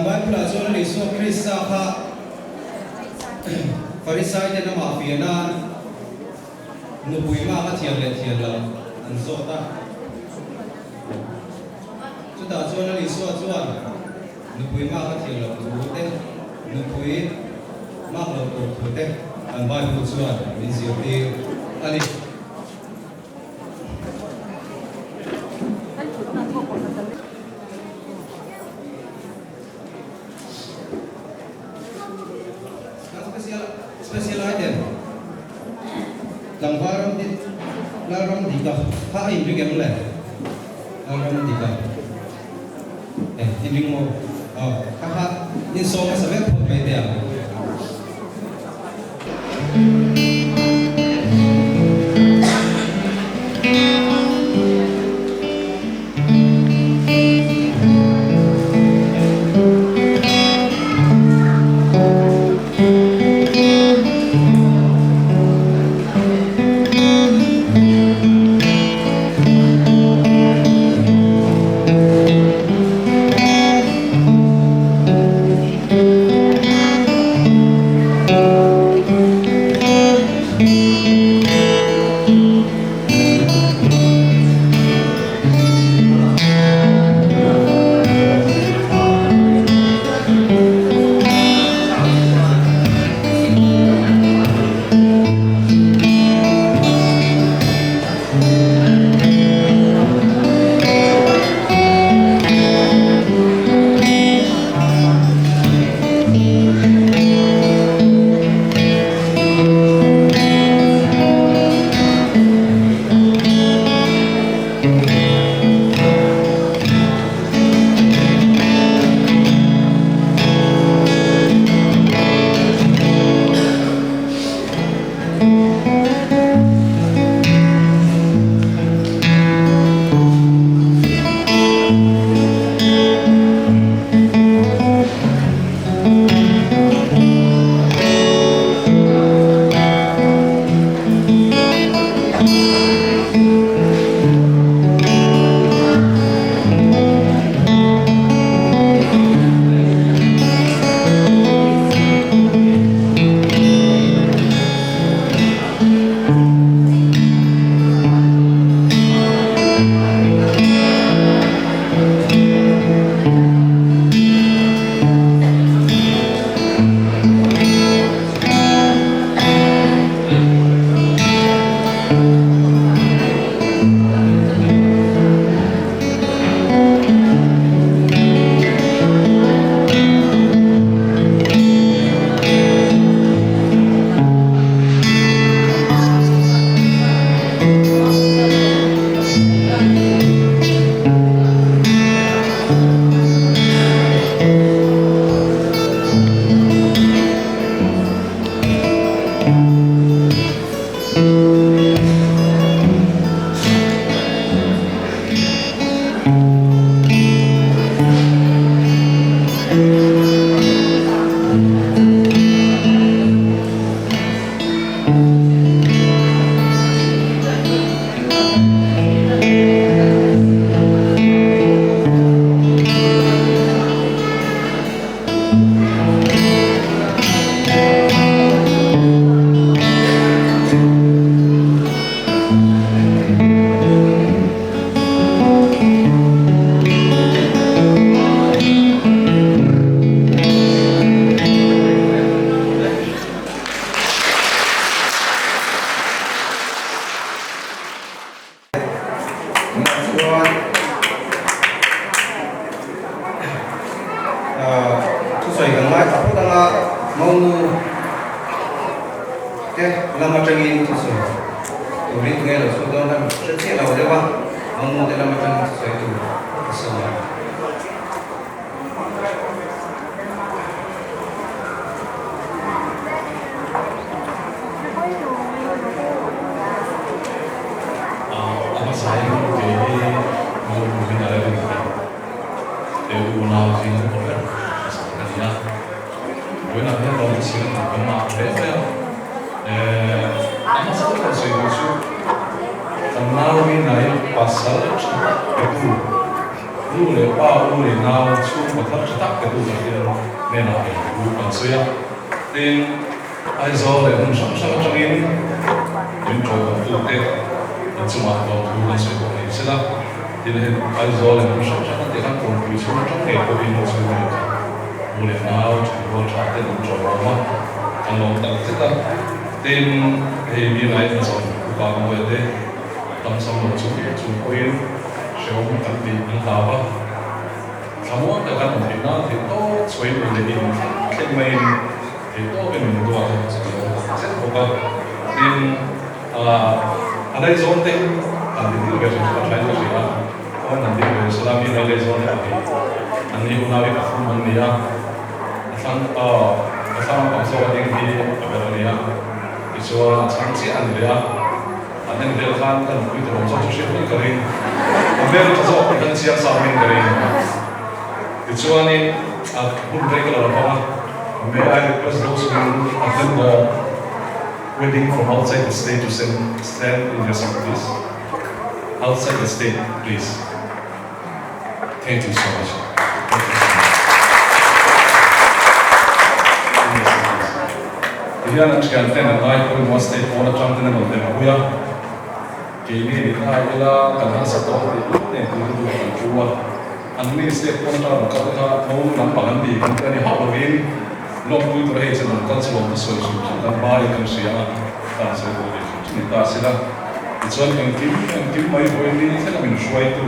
Kan Bible-ah chuan Isua Krista kha Farisai-ten amah fiah nan nupui mak a thian leh thian lo an zawt a. Chutah chuan Isua chuan nupui mak a thian loh thu te, nupui mak loh tur thu te kan Bible chuan min zirtir a ni. Special item Tlangval ram di Lalram dika kha a inring em le? Lalram dika eh inring maw? Aw kha kha insawm hmasa vek phawt mai teh ang. Chuan thusawi kan ngai tak phawt anga Monu te lam atangin thusawi turin tunge lo chhuak dawn kan hre chiah lo deuh a, Monu te lam atangin thusawi tur a sawi a. A hmasain kei hi Mizoram in a lo in a te unau zing a ber hmasa ka ni a, vawiinah hian lo hmasiam tur kan ngah hle mai a, a hmasa tak kan sawi duh chu kan nau rinai pasal tha tak pe tu. Nu leh pa, u leh nau chhungkaw thar tha tak pe tu Pathian hnenah leh thu kan sawi a. Tin, Aizawl leh hmun hrang hrang atangin min ṭawihawmtute an chungah lawmthu kan sawi bawk ni sela. Tin, hei Aizawl leh hmun hrang hrang ate khan Kawnpui chhung atang ngei pawhin chhung leh khat u leh nau ṭhenrual ṭha ten an ṭawihawm a, an lawm tak zet a. Tin, hei mi lai an zawm upa Mawia te tam sam lo chung chung pawhin hrehawm kan tih an hlau a. Thlamuang tak an awm theih nan theih tawp chhuain u leh in thleng maiin theih tawpin min duat a, ka lawm tak zet bawk a. Tin, a laizawn te han ding ve hrim hrim a thain ka hria a, khawn han ding ve sela mi mai laizawn te pahnih an ni unau hi pathum an ni a, a thlang a thlang lampang zawk a ding hi a ber a ni a, tichuan a chhang chiah a ni leh a, an en vel khan ka nupui tur awm zawk chu hriat mai ka ring, a hmel tha zawk tih khan chiang sa awmin ka ring. Tichuanin a hun rei ka lo la hmang a, may I request those who attend the Wedding from outside the state to send stand in your seat please. Outside the state please. Thank you so much. Thank you so much. In your seat please. Tihian an thian ten an ngai pawimawh a state pawn atang ten an rawn dem pui a. Keini ni ta ila kan harsa tawh tih lut nen tih rilru kan pu a. An ni state pawn atang rawn kal te kha tho lampang an ni kan ti a ni hauh lovin Lawmpui tura hei chuan an kal chhuak ka sawi hrim hrim kan bai kan hria a, ka han sawi duh ve hrim hrim ni ta sela. Tichuan engkim engkim mai vawiin ni thlenga min hruaitu,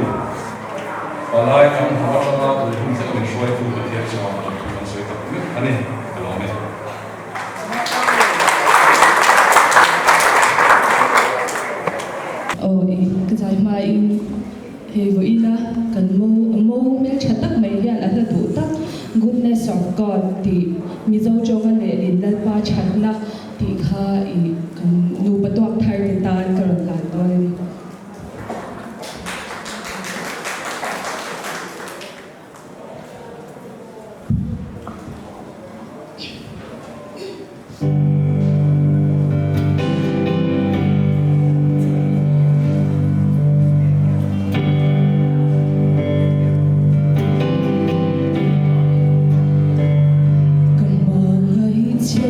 palai kan hmu atanga tun hun thlenga min hruaitu Pathian chungah kan thu kan sawi tak mek a ni, ka lawm e. Aw i ka zai hmain hei vawiina kan mo mo hmeltha tak mai hian a hla duh tak Goodness of God tih Mizo tawnga lehlin Lalpa thatna tih kha i kan nupa tuak thar te tan ka rawn hlan dawn a ni. Ka hmangaih che.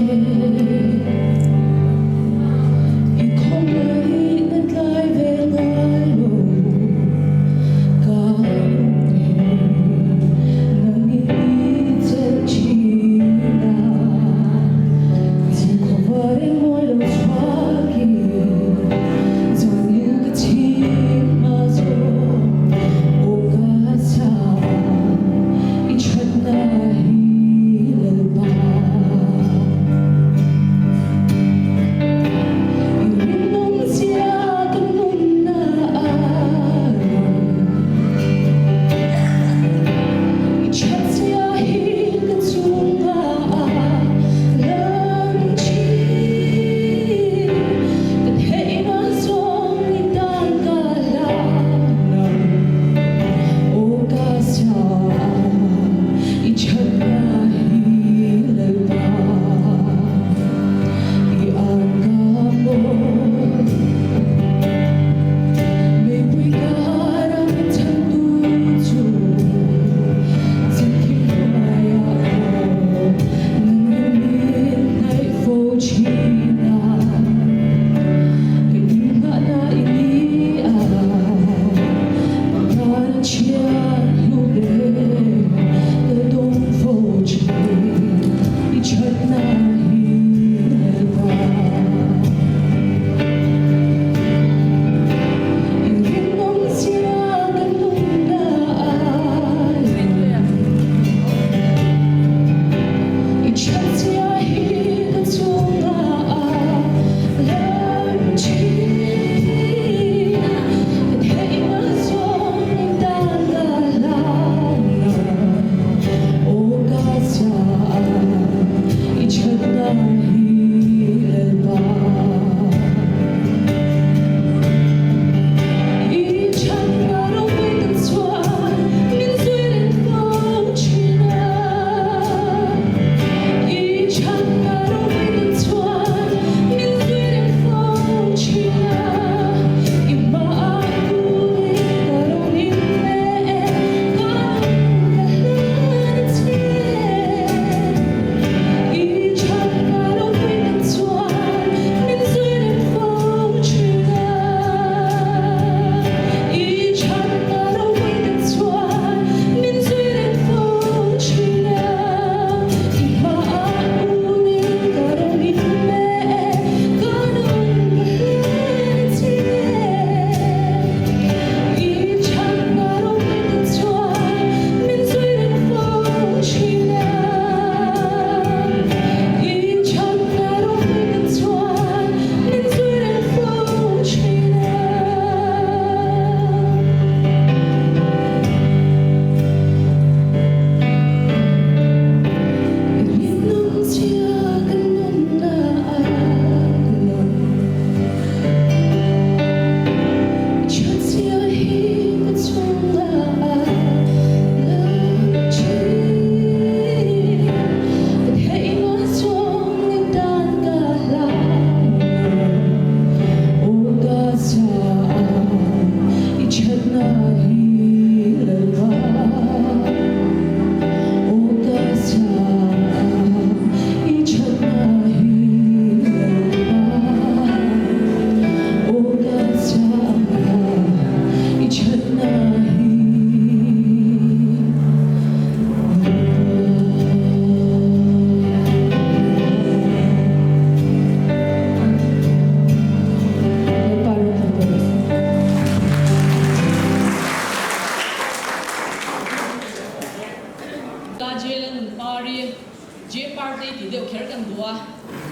Partei tih deuh kher kan duh a,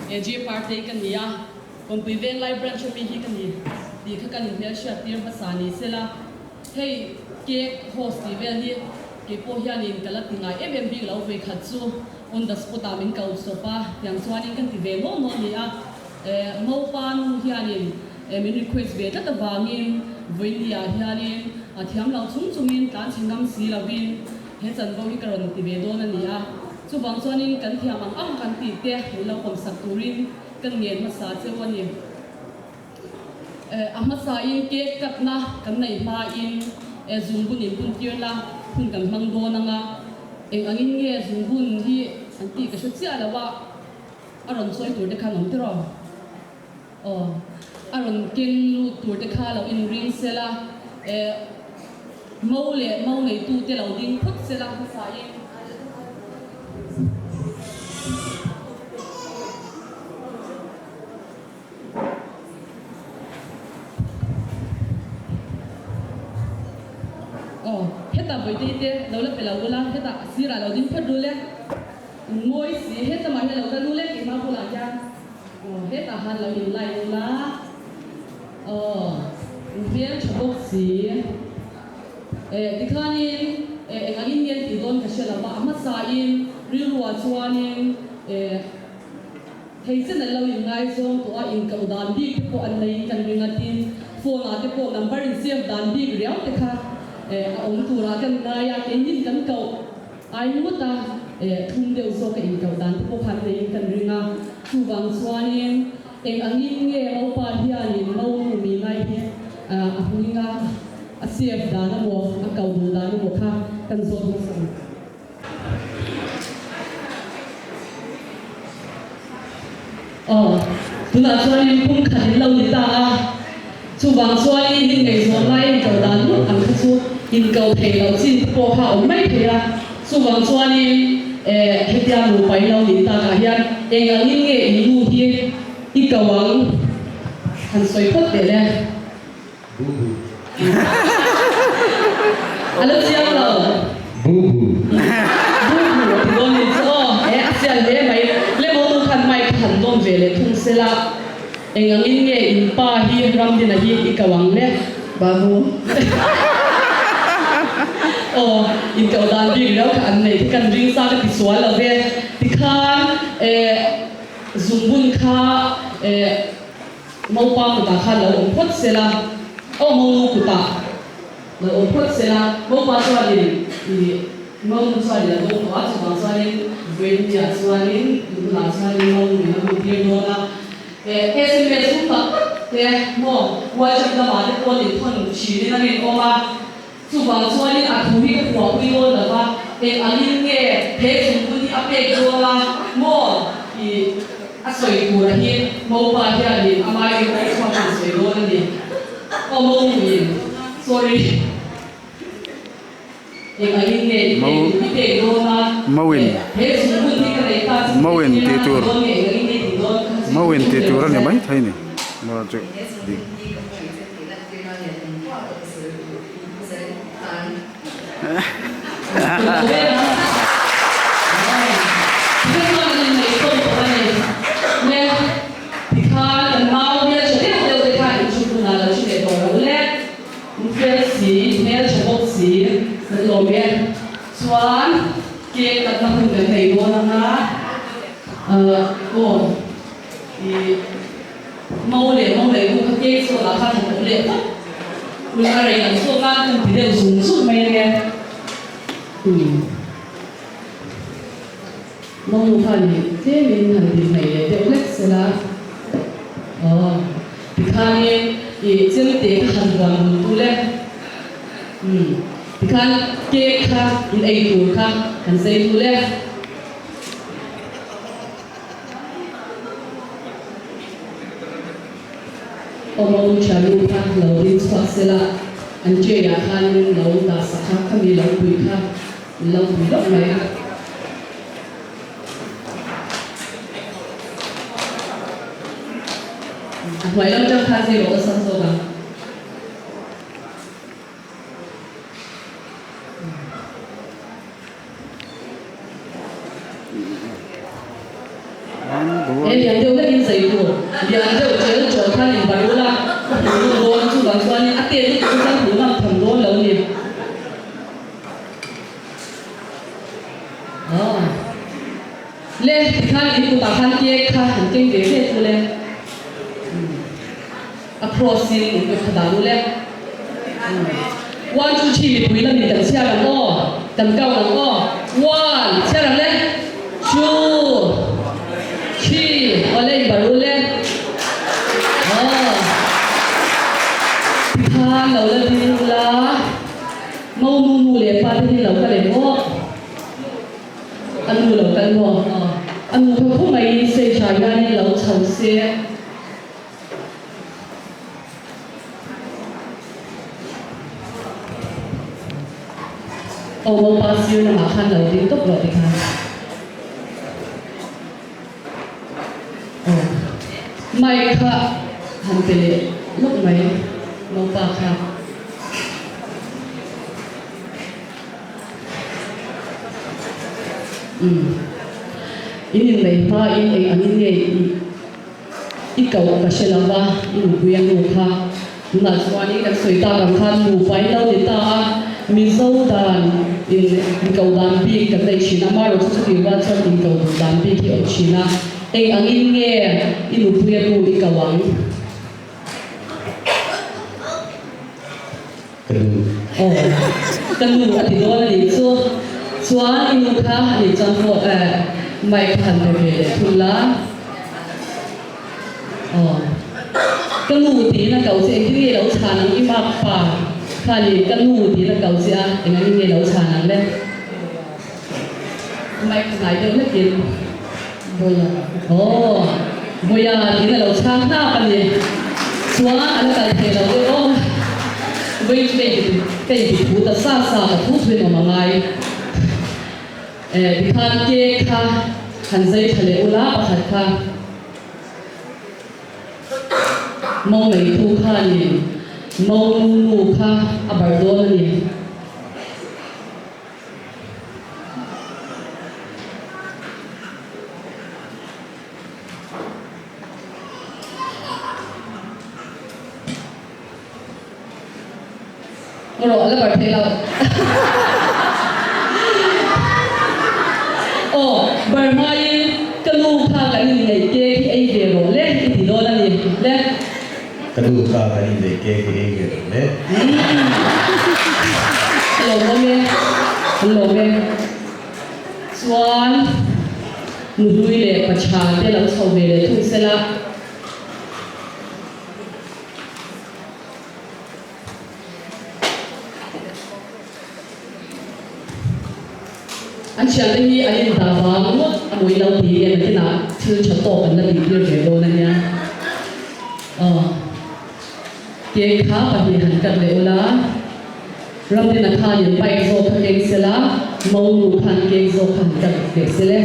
AG Partei ka ni a, Kawnpui Venglai Branch ami hi ka ni tih kha kan inhmelhriat tir hmasa ni sela, hei cake host tih vel hi kei pawh hianin ka la ti ngai em em bik lo, vawikhat chu on the spot ah min ko sawp a, tiang chuanin kan ti ve nawn nawn a ni a, Mopa nu hianin min request ve tlat avangin vawinia hianin a thiam lo chung chungin tlan chhe ngam si lovin he chanvo hi ka rawn ti ve dawn a ni a, chuvang chuanin kan thiam ang ang kan tih te min lo pawmsak turin kan ngen hmasa cheu a ni. A hmasain cake cut-na kan neih hmain zungbun inbuntirna hun kan hmang dawn ang a, eng angin nge zungbun hi an tih ka hre chiah lo a, a rawn sawi tur te khan awm tiraw? Aw, a rawn keng lut tur te kha lo inring sela, mo leh mo neitute lo ding phawt sela hmasain. Aw, hetah Bawitei te lo la pe lo ula, hetah sirah lo ding phawt rul e. Mawi si, hetlama hian lo kal ule keimah bulah hian aw hetah han lo in line ula aw hmel tha bawk si eh tikhanin eh eng angin nge an tih dawn ka hre lo va a hmasain rilruah chuanin eh hei chen an lo in ngaizawng tawh a inkoh dan bik te pawh an neiin kan ring a tin phone ah te pawh number in save dan bik riau te kha eh a awm turah kan ngai a keinin kan koh Ai ngawt a, thum deuh zawk a inkoh dan te pawh khan neiin kan ring a, chuvang chuanin eng angin nge Maupa hianin Maunu mi ngai hi a hming a, a save dan emaw, a ko duh dan emaw kha kan zawt hmasa ang. Aw, tunah chuanin pum khat in lo ni ta a, chuvang chuanin in ngaihzawn lai inko dan ngawt ang kha chu inko thei loh chin te pawh kha a awm mai thei a, chuvang chuanin eh hetia nupa in lo nih takah hian eng angin nge in nu hi i ko ang han sawi phawt teh le. Bubu. A la chiang lo. Bubu. Bubu a ti dawn ni chu aw. He a chian hle mai. Le maw nu khan mic kha han dawn ve leh thung se la. Eng angin nge in pa hi Ramdina hi i ko ang le? Babu. Aw, in koh dan bik riau kha an nei khi kan ring sa ka ti sual lo ve. Tikhan eh zungbun kha eh. Mopa kutah khan lo awm phawt se la, aw Monu kutah lo awm phawt se la, Mopa chuanin ih Monu chuanin a dawng tawh a, chuvang chuanin Vawinia chuanin tun hunah chuanin Monu in a hmun tir dawn a. Eh SMS hung tak tak te maw WhatsApp lamah te pawh an inthawn thinin an inawm a, chuvang chuanin a thu hi ka puahpui dawn lo va, eng angin nge he chhungkun hi a pek dawn a maw ih A sawi tura hi Mopa hianin amah in aw chhuak an sawi dawn a ni. Aw Momuin, sorry. Eng angin nge i pek duh i pek dawn a? Mawin. He chung hun hi ka nei ta chu Mawin tirah tih tur. dawn nge eng angin nge tih dawn kha chu Mawin i tih tum tur a ni leh mai thei ni. Maw chu dik. Mo leh mo leh nu kha cake zawt ah khan han awm leh phawt ula a rei lo zawk a kan ti deuh zung zung mai ania. Umm mo nu khan ih tlem in han ti hnaih leh deuh hlek sela aw tikhanin ih chemte kha han huan hun tu le umm tikhan cake kha in ei tur kha han sei tu le. Awmawm tha nu kha lo ding chhuak sela, an tray ah khan lo dah sak kha, khami lo pui kha lo pui lawk mai. A hnuai lam tang khan zir awh sam zawk ang. He lian deuh hlekin zai tur lian deuh ṭel ṭawl khan in barh ula ka hmu lut dawn chuvang chuanin a tet lutuk chu chuan hmu ngam tham dawn lo ni. Aw le tikhan in kutah khan cake kha han keng ve ve chu le a cross in in kut kha dah ru le. One two three mipui lamin kan chhiar ang aw kan count ang aw one chhiar ang le two three aw le in barh ru le aw tikhan lo la ding ula. Mo nu nu leh pa te hi lo kal em aw? A nu lo kal maw? A nu kha khaw mai stage ah hianin lo chho se. Aw mo pa sir lamah khan lo ding tawp rawh tikhan. Aw mic kha han pe leh lawk mai naupa kha. Umm in inneih hma in eng angin nge i i koh ka hre lo va i nupui a nu kha tunah chuan in kan sawi tak ang khan nupa in lo ni ta a Mizo dan in inkoh dan bik kan nei thin a amaherawhchu chutih rual chuan inkoh duh dan bik hi awm thin a eng angin nge i nupui a nu i koh ang? Ka nu. Aw, ka nu a ti dawn a nih chu. Chuan i nu kha a nih chuan pawh eh mic kha han pe ve leh thung la. Aw, ka nu tiin a kau che engtin nge lo chhan ang i mak pa khanin ka nu tiin a kau che a eng angin nge lo chhan ang le. Mic kha ngai deuh hlekin. Boya. Aw, Boya tiin a lo chhang hnap a ni. Chuan a la kal thei lo deuh aw. Vawi chu ka inti thu ta sa sa ka thu thuin awm a ngai. Eh, tikhan cake kha han zai tha leh ula pakhat kha. Mo neitu khanin mo nu nu kha a barh dawn a ni. Rawh a la bar thei lo. Aw, bar hmain ka nu kha kan inneih cake hi ei ve rawh le i ti dawn a ni le. Ka nu kha kan inneih cake hi ei ve rawh le. Ka lawm awm e, ka lawm e. Chuan nuhlui leh pacha te lo chho ve leh thung sela. An thiante hi an indah vang ngawt a mawi lo tiin a kinah thil tha tawk an la tihtir ve dawn a nia. Aw, cake kha pahnih han cut leh ula, Ramdina khanin bike zawk kha keng sela, Monu khan cake zawk kha han cut leh sele.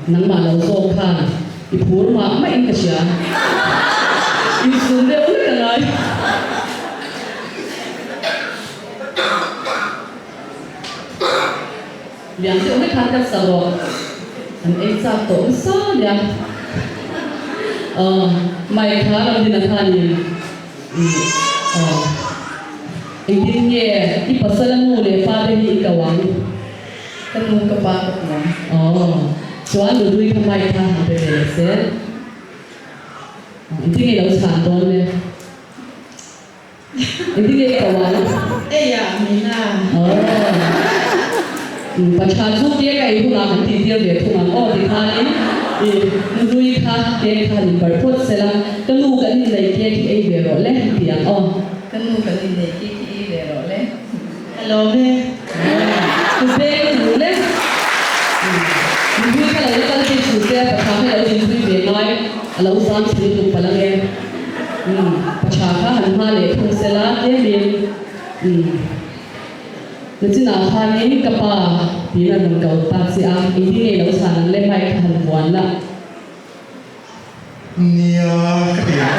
Nangmah lo zawk khan i phur mah mah in ka hria. Insum deuh lek a ngai. Lian deuh lek khan kan sa rawh. An ei chak tawh nasa nia. Aw, mai kha Ramdina khanin aw, engtin nge i pasal a nu leh pa te hi i ko ang? Ka nu ka pa ka ti ang. Aw, chuan Lului kha mic kha han pe ve leh se. Engtin nge i lo chhan dawn le? Engtin nge i ko ang? Eia, Mina. Aw, Pathian chu cake a ei hunah kan tih tir ve thung ang aw ti khanin i Lului kha cake kha han inbarh phawt sela, ka nu kan inneih cake hi ei ve rawh le ti ang aw. Ka nu kan inneih cake hi ei ve rawh le. Ka lawm e. Ku beng tur le. Mipui kha lo la kal bik chu se Pacha kha lo dinpui ve ngai a lo zam chhe lutuk palh ange. Umm Pacha kha han hma leh thung se la tlemin umm Nachinah khanin ka pa tiin a rawn ko ta che a, engtin nge lo chhan ang le mic kha han vuan la. Nia ka ti a.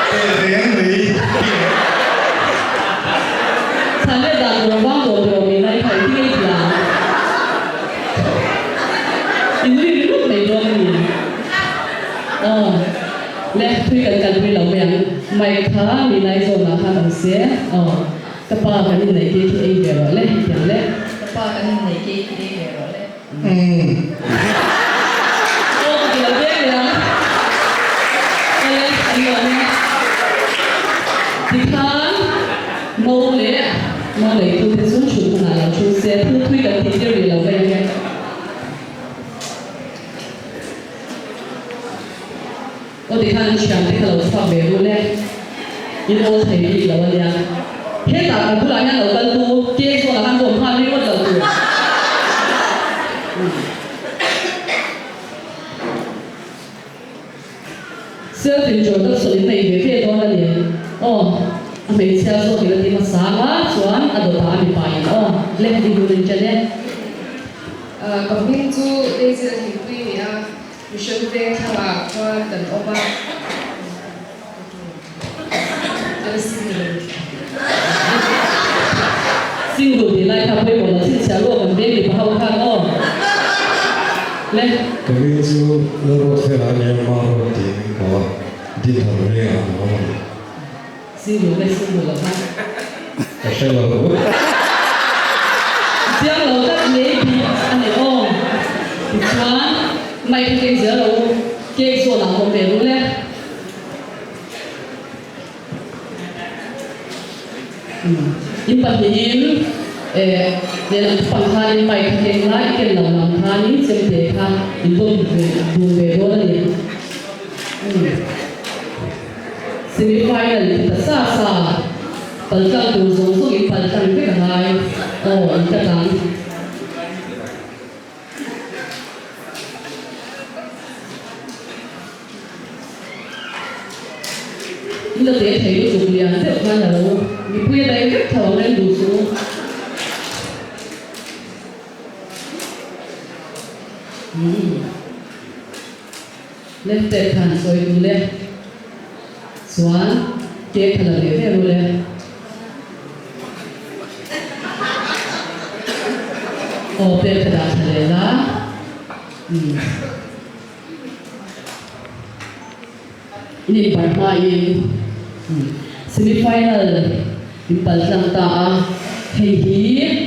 Teh reng mai ka ti a. Chhan leh dan tur a vang tawh tiraw Mina i kha engtin Aw le thui kan kalpui lo mai ang. Mic kha mi lai zawnah khan awm se. Aw ka pa kan inneih cake hi ei ve rawh le hetiang le. Ka pa kan inneih cake hi ei ve rawh le. Aw ka ti lo vek leh ang. Awle an lawm e. Tikhan mo leh mo neitute chu thut hmunah lo thu se thil thui kan tih tir rih lo mai ang e. Aw tikhan an thiante kha lo chhuak ve rul e. In awl thei bik lo a nia. Hetah kan bulah hian lo kal tu cake zawnah khan bawm nghal ringawt lo tur. Self introduction in nei ve ve dawn a ni. Aw a hmeichhia zawk in a ti hmasa a chuan a dawtah a mipa in aw le i hun in ṭan e. Ka hming chu Daisy Lalhlimpui a ni a. Mission veng thlangah khuan kan awm a, ka la single. Single tih lai kha pawimawh lo chhinchhiah lawk kan veng mipa ho khan aw le. Ka hming chu Lalruatfela a nia, Maruat tih min ko a, Dinhar vengah kan awm a ni. Single nge single lo kha? Ka hre lo. Chiang lo tlat ngei tih a nei aw. Tichuan mic kha keng zel lo u, cake zawn ah awm ve rul e. In pahnihin eh lehlam thupang khanin mic kha keng la, i ken lo lam khanin chemte kha in dawm ve dun ve dawn a ni. Semi final ti ta sa sa, paltlang tur zawng zawng in paltlang vek a ngai aw an ta tlang. In la te thei lutuk lian deuh khan a lo mipui a daih vek tho ang reng duh chu. Umm. Left pek khan sawi duh le. Chuan cake kha la ve ve ru le. Aw pek kha dah tha leh la. Umm. In inbar hmain semi final in pal tlang ta a, hei hi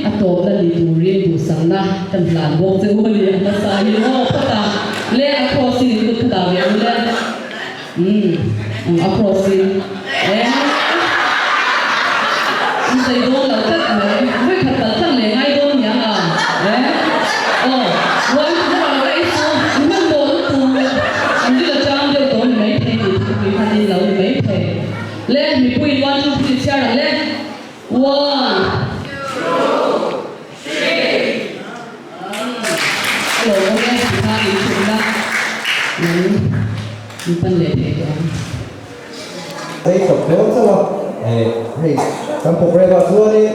a tawpna ni turin duhsakna kan hlan bawk che u a ni a hmasa hi aw phawt a le a cross in in kut kha dah ve u le umm a cross in e in sawi dawn lo tlat mai vawikhat pal tlang leh ngai dawn niang a e aw one two three i chu in hman tawh lutuk an ri la chang deuh tawh ni mai thei tih thupui khan in lo ni mai thei le mipui in one two three chhiar ang le one two three a lo awm e tikhan in thutna lam in pan leh thei tawh ang. Rei chawp dawn chauh a, hei kan programme ah chuanin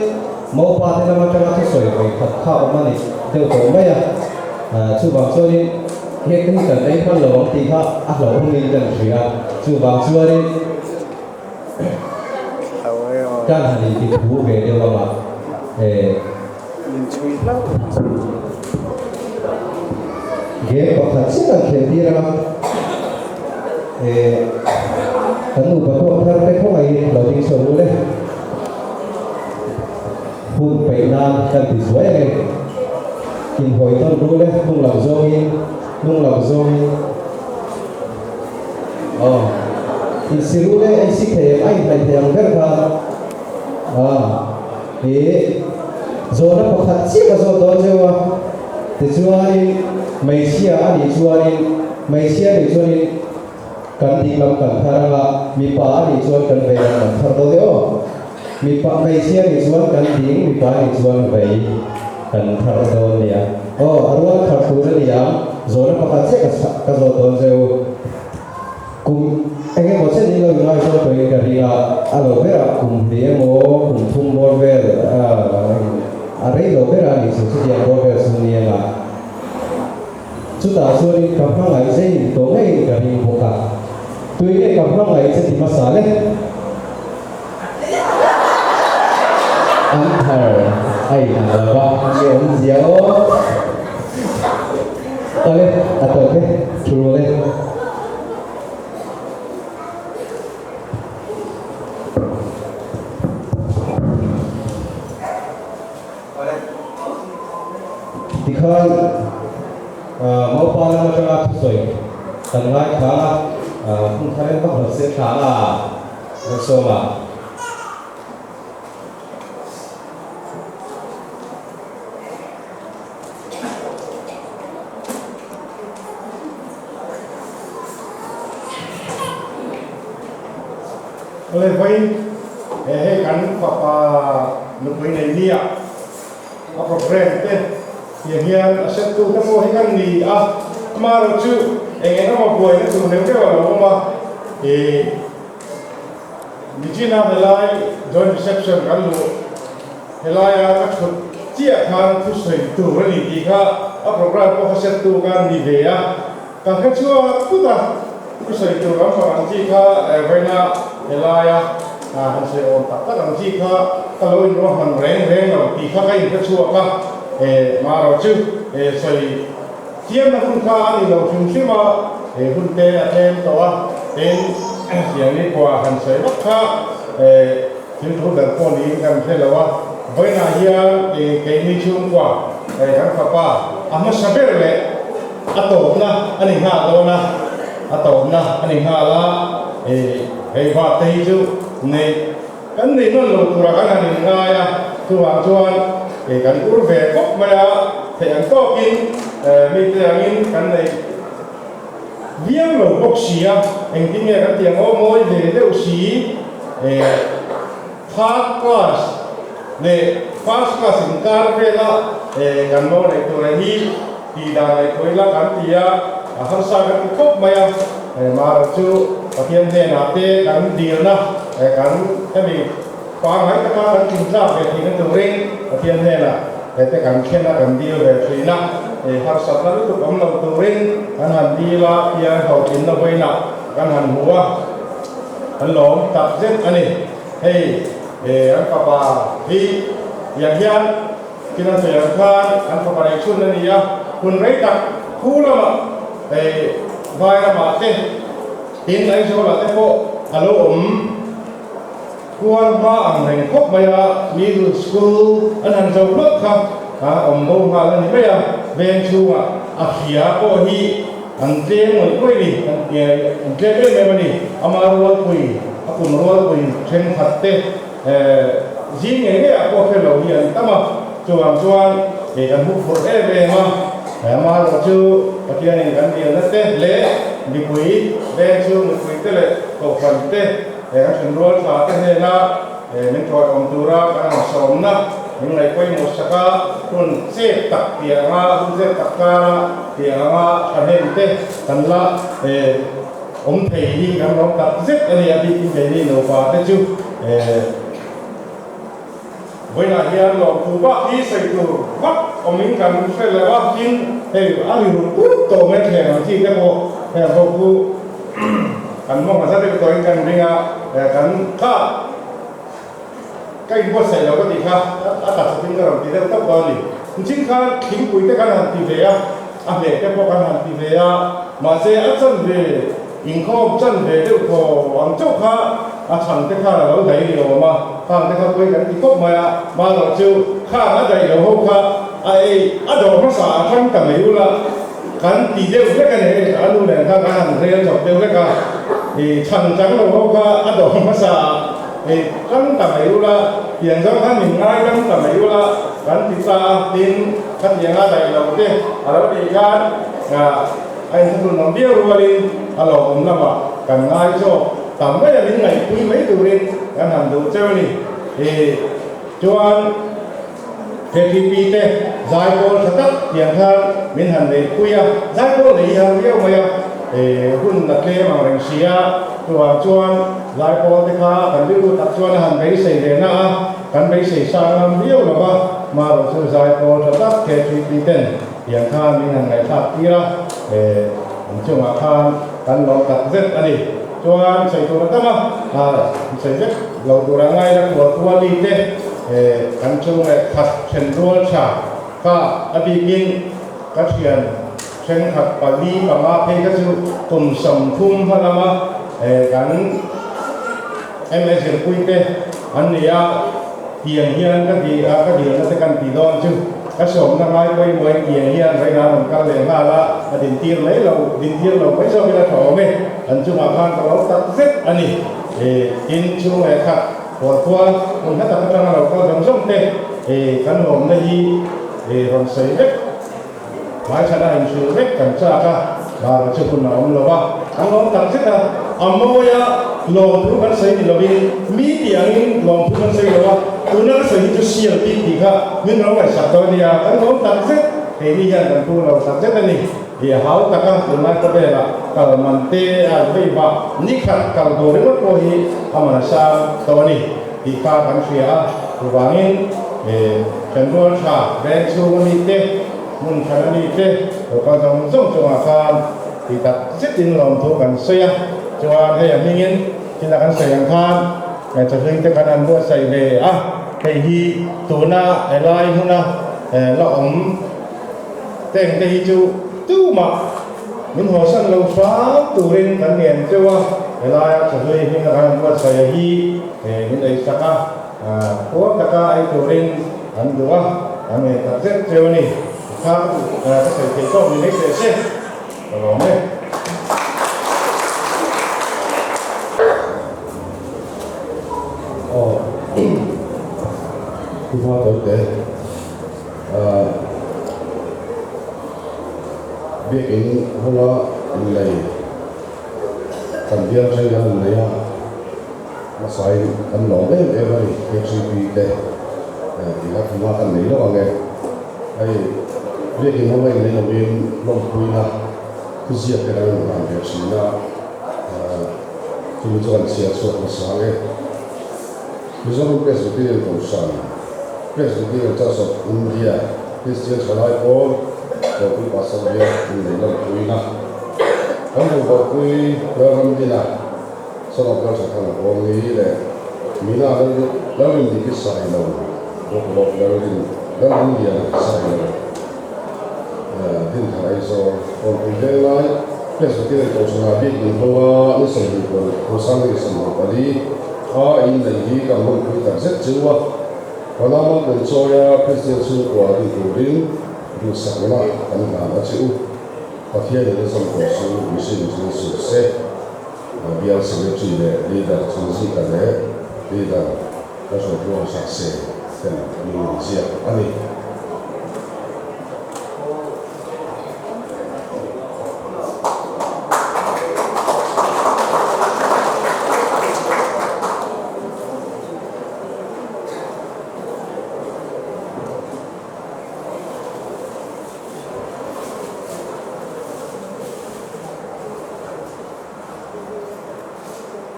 Maupa te lam atanga thusawi vawi khat kha awm a ni deuh tawh mai a, chuvang chuanin heng te hi kan ei hman lo ang tih kha a hlauhawmin kan hria, chuvang chuanin kan han inti thu ve deuh ang a, Game pakhat chiah kan khelh tir ang a, kan nupa tuak thar te khawngaihin lo ding chho ru le. Hun peih nan kan ti zuai ang e. Inhawi tawn ru le, hnung lam zawngin, hnung lam zawngin. Aw, insi ru le, insi thei ang, a inhnaih thei ang ber khan. Aw. He zawhna pakhat chiah ka zawt dawn zeuh a, tichuanin hmeichhia a nih chuanin hmeichhia a nih chuanin kan dik lam kan thar ang a, mipa a nih chuan kan vei lam kan thar dawn e aw. Mipa hmeichhia a nih chuan kan ding, mipa a nih chuan vei kan thar dawn nia. Aw, a rual thar tur a ni ang, zawhna pakhat chiah ka ka zawt dawn zeuh. Kum eng emaw chen in lo inngaihzawn tawhin ka ring a, a lo berah kum hnih emaw kum thum bawr vel a rei lo berah a nih chu chutiang bawr vel chu ni anga chutah chuanin ka hmangaih zein tawh ngeiin ka ring bawk a, tui nge ka hmangaih che ti hmasa le? An thar a inang lo va, nge awmzia aw? Awle, a tawp e, thu rual e. Kan ngaithla a, hun thar en vak lo se thla a Malsawma. Awle vawiin he hei kan fapa nupui nei nia a program te tiang hian a set tu te pawh hi kan ni a, amaherawh chu eng eng emaw buaina tur neuh deuh a lo awm a, ih Nichina helai joint reception kan luh helaia ka thut chiah khan thusawi tur a ni tih kha a program pawh kha set tu khan ni ve a, ka hre chhuak phut a, thusawi tur lam pang ang chi kha vawiina helaia han sawi awm tak tak ang chi kha ka lo inruahman reng reng lo tih kha ka inhre chhuak a, marawh chu sawi Thiamna hun kha a ni lo hrim hrim a, he hun te a tlem tawh a, tin Siangni khua han sawi vak kha thil thu ber pawh niin kan hre lo a, vawiinah hian keini chhungkua kan fapa a hmasa ber leh a tawpna a ni nghal dawn a, a tawpna a ni nghal a, hei vak te hi chu neih Kan nei nawn lo turah kan han inngai a, chuvang chuan kan ur ve khawp mai a, theih ang tawkin mite angin kan nei viau lo bawk si a, engtin nge kan tih ang aw mawi ve deuh si, third class leh first class inkar vela kan lo neih tura hi tih dan leh thawi la kan ti a, a harsa kan ti khawp mai a, Mara chu Pathian hnenah te kan dilna kan hemi pangngai taka kan tlingtlak ve theihna turin Pathian hnenah te kan thlen a, kan dil ve thin a, harsatna lutuk awm lo turin kan han dil a, Pathian hlawhtlinna vawiinah kan han hmu a, kan lawm tak zet a ni. Hei an fapa hi tiang hian Thil an sawi ang khan an fapa rei chhun a ni a, hun rei tak khu lamah hei vai ramah te tin Aizawlah te pawh a lo awm kual hma ang reng khawp mai a, middle school an han zo hlawt kha a awm bo nghal a ni mai a, veng chhungah a hria pawh hi an tlem ngawih ngawih ni, an tlem em em a ni, ama rualpui a kum rualpui thenkhat te. Zing ngei ngei ah pawh hre lo hi an tam a, chuvang chuan kei kan hmuh phurh em em a, amaherawh chu Pathianin kan bialna te leh mipui veng chhung mipui te leh kohhran te kan thenrual tha te hnena min thawiawm tura kan han sawmna min ngaih pawimawh sak a, hun chep tak piah anga hun chep tak kara piah anga thahnem te kan la Awm thei hi kan lawm tak zet a ni a, bikin keini nupa te chu vawiinah hian lawmthu bak hi sawi tur vak awmin kan hre lo a, tin hei a ri ruk ruk tawh mai thleng ang chi te pawh heng ho khu kan mawng a za deuh tawhin kan ring a, kan kha ka inbuatsaih lo ka tih kha a tla chawpin ka rawn ti deuh tawp dawn a ni. Nichin khan thingpui te kan han ti ve a. A hleh te pawh kan han ti ve a, mahse a chanve inkhawm chanve deuh thaw ang chauh kha a chhang te khan a lo daih ni awm a, khang te kha pawi kan ti khawp mai a, mahloh chu khang a daih lo ho kha a ei a dawh hmasa a thlang ta mai ula kan ti deuh hlek a ni hei, a nu nen khan kan han rel chawp deuh hlek a, i chhang chang lo ho kha a dawh hmasa a thlang ta mai ula tiang zawng khan min ngaidam ta mai ula kan ti ta a, tin. Khatianga daih lo te a lo tih khan a inthlahrun awm viau rualin a lawmawm lamah kan ngai zawk tam mai a, min ngaihpui mai turin kan han duh cheu a ni. Chuan KTP te zaipawl tha tak tiang khan min han neihpui a, zaipawl nei hi har viau mai a, hun a tlem ang reng si a, chuvang chuan zaipawl te kha kan rilru tak chuan a han beisei ve na a, Kan beisei sang ngam viau lo va, marawh chu zaipawl tha tak KTP ten tiang khan min han ngaihthlak tir a, an chungah khan kan lawm tak zet a ni. Chuan sawi tur a tam a, sawi vek lo tur a ngai la khual kuali te kan chung leh khat then rual tha kha a bikin ka thian thenkhat pali panga phei kha chu kum 30 hma lama kan MA zirpui te an ni a, tiang hian ka di a, ka dilna te kan ti dawn chu ka sawmna ngai pawimawhin tiang hian vawiin an rawn kal leh nghal a. a din tir mai lo, din tir lo mai zawk ila tha awm e, an chungah khan ka lo tak zet a ni. Tin, chhung leh khat pawl khua hmun hla tak atanga lo kal zawng zawng te kan lawmna hi rawn sawi vek. Hmaichhana inhrilh vek kan chak a, Mara chu hun a awm lo a, an lawm tak zet a, a mawi a, lawmthu kan sawi ni lovin mi tih angin lawmthu kan sawi lo a, tuna ka sawi hi chu sial tih tih kha min lo ngaihsak dawn nia, kan lawm tak zet, keini hian kan pu lo tak zet a ni, i a hau tak a, tunlai khawvelah kal man te a vei vah ni khat kal tur ringawt pawh hi a man a sang tawh a ni tih kha kan hria a, chuvangin Thenrual tha veng chhung a mi te, hmun hran a mi te lo kal zawng zawng chungah khan ti tak zetin lawmthu kan sawi a, chuan hei a hmingin thil a kan sawi ang khan chawhlui te khan an buatsaih ve a, hei hi tuna helai hmuna la awm teng te hi chu tumah min hawsan lo hram turin kan ngen cheu a, helaia chawhlui hminga kan han buatsaih a hi min eisak a. Khuar taka ei turin an duh a, an ngei tak zet cheu a ni. Kha ka sawi theih tawk ni mai teh se, ka lawm e. Aw, thu hma tawi te. Biakin hawnga inlei kan bial ṭhen kan han nei a. Hmasain kan lawm em em a ni, KCP te tih kha thuma kan nei lo ang e. Hei biakin hmanga inlei lovin lawmpuina thuziak te kan rawn hlan ve thin a, chumi chu kan chhiar chhuak hmasa ang e. Mizoram Presbyterian Kohhran, Presbyterian Church of India, Kristian Thalai Pawl, Tlawhpui Pastor Bial inlei lawmpuina kan rawngbawlpui Lalramdina, Son of Lalthathanga Kawlni leh Mina Lalrindiki Sailo Bawk Lawk Lalrinliana Sailo Dinthar Aizawl Kawnpui Venglai Presbyterian Kohhranah bik inhawng a ni 24 Khawsang ni 24 a innei hi kan lawmpui tak zet cheu a, Panama Kawnchawia Kristian chhungkua din turin duhsakna kan hlan a che u. Pathianin a zawm tawh chu mihring thil suh se. Bial Secretary leh Leader Chhunzika leh Leader Lalhruaitluang Sakse ten min rawn ziak a ni.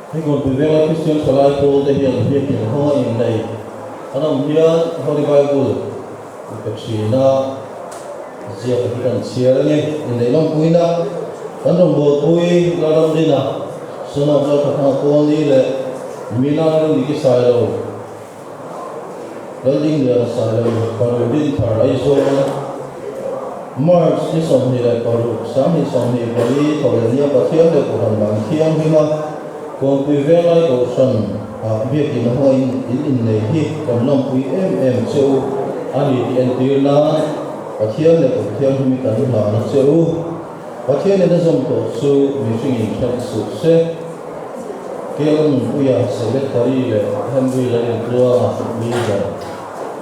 Hei Kawnpui venga Kristian Thalai pawl te hian biakin hawnga innei an awm hian Holy Bible i pe thin a, ziak hi kan chhiar a ni. Inneih lawmpuina kan rawngbawlpui Lalramdina, Son of Lalthathanga Kawlni leh Mina Lalrindiki Sailo, Laldingliana Sailo, Paruk Dinthar Aizawl, March ni 26, 2024 Thawhlehnia Pathian leh Kohhran Dan Thianghlim a Kawnpui Venglai Kohhran ah biakin a hawngin in innei hi kan lawmpui em em che u a ni tih entir nan Pathian leh Kohhran Thianghlim i kan hlan a che u. Pathianin a zawm tawh chu mihringin hran suh se. Kela Nunpuia, Secretary leh Henry Lalintluanga, Leader,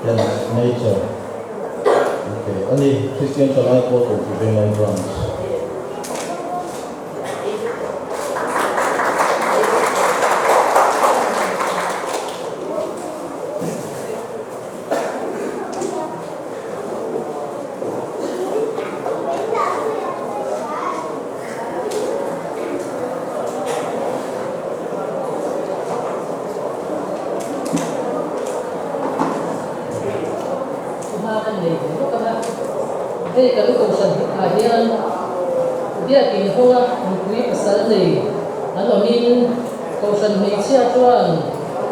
ten Nature ok a ni, Christian Thalai Pawl Kohhran Venglai Branch. Hma kan nei ve bawk ang a, hei kan kohhran ah hian biakin hawnga nupui pasal nei an awmin kohhran hmeichhia chuan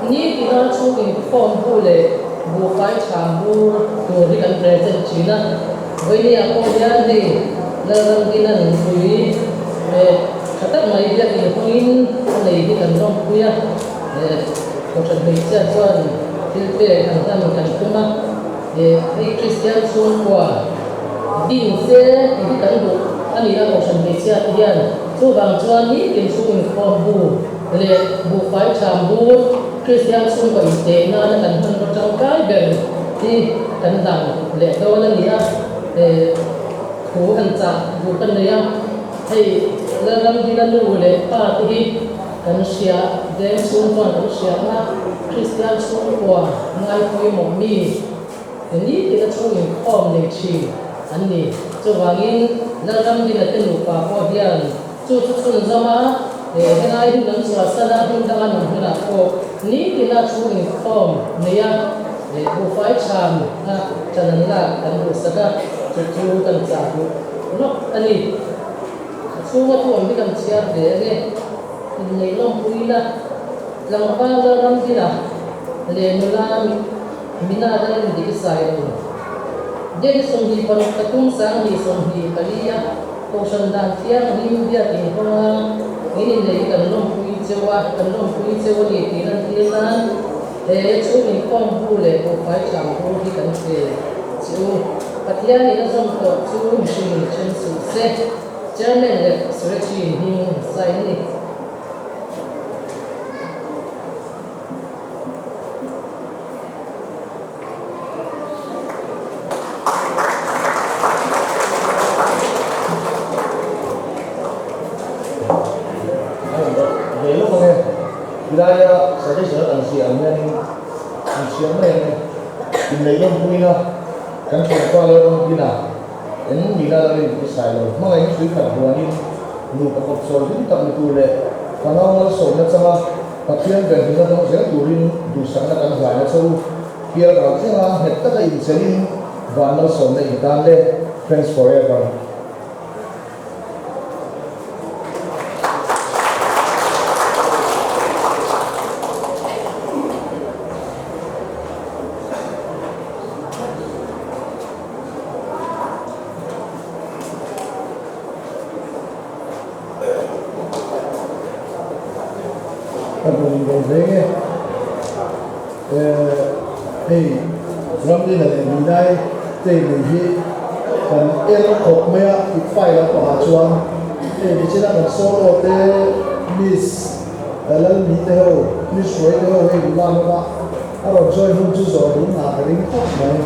nitina chhungin form bu leh buhfai chhang bur tur hi kan present thin a. Vawinia pawh hian hei Lalramdina nunpui leh tha tak mai biakin hawngin a nei hi kan lawmpui a, Kohhran hmeichhia chuan thil pek an hlan kan tum a, hei Kristian chhungkua din se tih hi kan duh. a ni a Kohhran hmeichhia te hian. Chuvang chuan nitin chhung inkhawm bu leh buhfai ṭham bur Kristian chhungkaw inteh nana kan hmanraw ṭangkai ber hi kan dang leh dawn a ni a, thu han chah duh ka nei a. Hei Lalramdina nu leh pa te hi kan hria, veng chhung chuan kan hria ang a, Kristian chhungkua ngai pawimawh mi nitin a chhung inkhawm nei thin an ni. Chuvangin Lalramdina te nupa pawh hian chu chu chhunzawm a, helai hun an chhuahsan a, hmun danga nun hunah pawh nitin a chhung inkhawm nei a, buhfai chham a ṭan an lak kan duhsak a, chu chu kan chah duh lawk a ni. A chhunga thu awm hi kan chhiar ve ang e. Inneih lawmpuina tlangval Lalramdina leh nula Mina Lalrindik i sai lo. Date 26 pathum 2024 a Kohhran dan thianghlim biakin hawnga in inneih hi kan lawmpui cheu a, kan lawmpui cheu a ni tih lantir nan he chhung inkhawm bu leh buhfai ṭham bur hi kan pe che u. Pathianin a zawm tawh chu mihringin ṭhen suh se. Chairman leh Secretary hming sign a ni. Ve lawk ang e, tilaia suggestion a kan ziah ang hianin an siam mai ang e, inneih lawmpuina kan thianpa Lalramdina eng nila la rin i sai lo, hmangaihna hrui khat huanin nupa kawp chawl hlim tak ni tur leh fanau malsawmna changa Pathian venhimna dawng zel turin duhsakna kan hlaina che u. Pial ral thlenga nghet taka inchenin van malsawmna in tan le. Friends forever. Ka rawn indawn ve nge. Hei Ramlina leh Minai te nei hi kan er khawp mai a, i file a pangah chuan hei nichina kan solo te Miss Lalmi te ho, Miss Hruai te ho hei nula an awm a, a rawn join hun chu zawh dun ah ka ring khawp mai.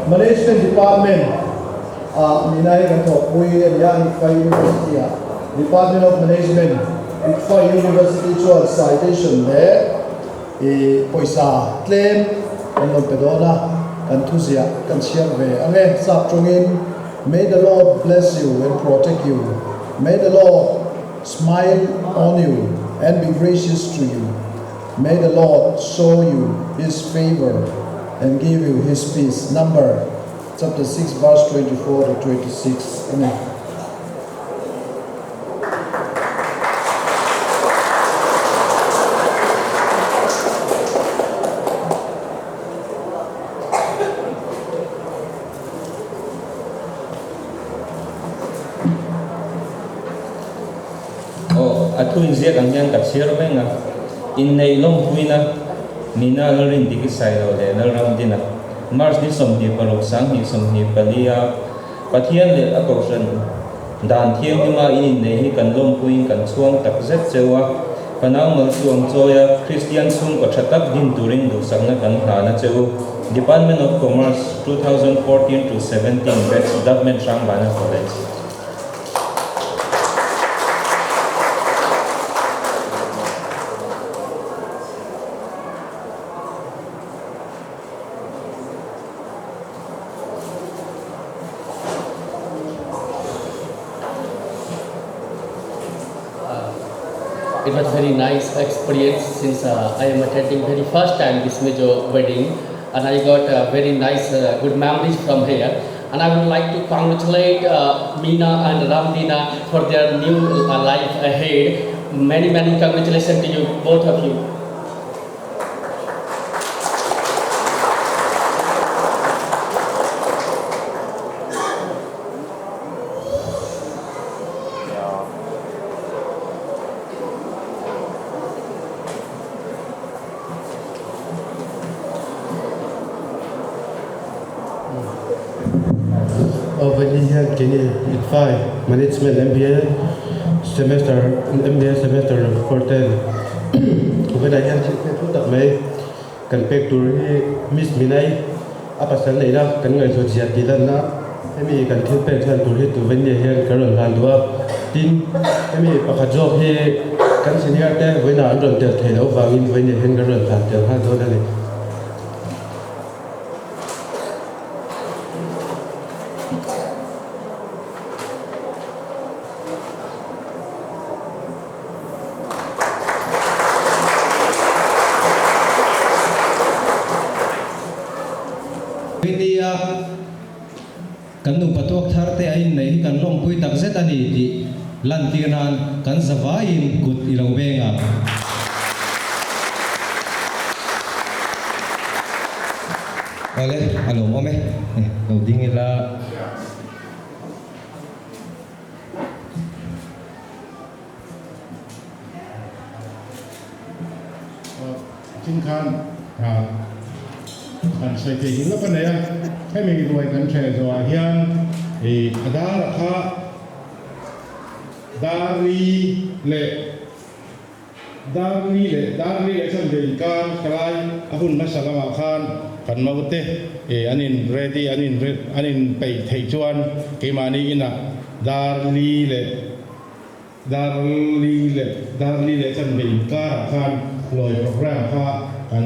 Management Department. Ah Minai kan thawkpui a nia ICFA University ah Department of Management ICFA University chuan citation leh ih pawisa tlem kan rawn pe dawn a, kan thuziah kan chhiar ve ang e. Sap tawngin May the Lord bless you and protect you, May the Lord smile on you and be gracious to you, May the Lord show you his favour and give you his peace. Number. Chapter 6 verse 24 to 26 a ni. Aw, a thu inziak ang hian ka chhiar reng a, inneih lawmpuina Mina Lalrindiki Sailo leh Lalramdina. March ni 26 2024 a Pathian leh a Kohhran dan thianghlim a in innei hi kan lawmpuiin kan chhuang tak zet cheu a, fanau mal chu ang chawi a, Kristian chhungkaw tha tak din turin duhsakna kan hlan a che u. Department of Commerce, 2014 to 17 Batch, Government Hrangbana College. It was very nice experience since uh, I am attending very first time this major wedding and I got uh, very nice uh, good memories from here and I would like to congratulate uh, Meena and Ramdina for their new uh, life ahead. Many many congratulations to you both of you. Vawiin hian keini ICFAI Management MBA Semester MBA Semester 4 ten vawiinah hian thil pek thu tak mai kan pek tur hi Miss Minai a pasal neihna kan ngaihtuah zia tih lanna hemi kan thil pek chhan tur hi tu vawiin hian kan rawn hlan duh a. Tin, hemi pakhat zawk hi kan senior te vawiinah an rawn tel theih loh vangin vawiin hian kan rawn hlan tel nghal dawn a ni. Nia, kan nupa tuak thar te a inneih hi kan lawmpui tak zet a ni tih lantir nan kan zavaiin kut i lo beng a. Awle, a lawmawm e. Lo ding ila. Chin khan han sawi thei hi lawk a nei a, hemi ruai kan hreh zawhah hian a dar a kha dar li leh dar li leh dar li leh chuan ve inkar ka lai a hun hmasa lamah khan kan naute an in ready an in an in peih theih chuan keimahni inah dar li leh Dar li leh dar li leh chanve inkarah khan lawi program kha kan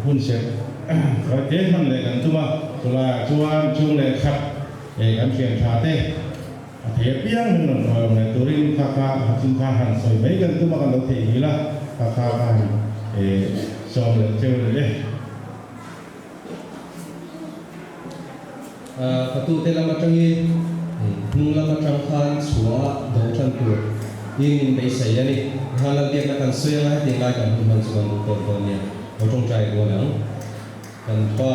hun serh te hman leh kan tum a, chulaiah chuan chung leh khat kan thian tha te a thei apiang min rawn tawiawm leh turin kha kha hachin kha han sawi mai kan tum a, kan lo theihnghilh a, kha kha ka han sawm leh cheu rih e. Fatute lam atangin hnung lam atang khan chhuah do tan tur in min beisei a ni. Khan Lalbiakna kan sawi anga hetiang lai kan hun hman chu kan duh tawk dawn nia. Lo tawngtai rual ang. Kan Pa.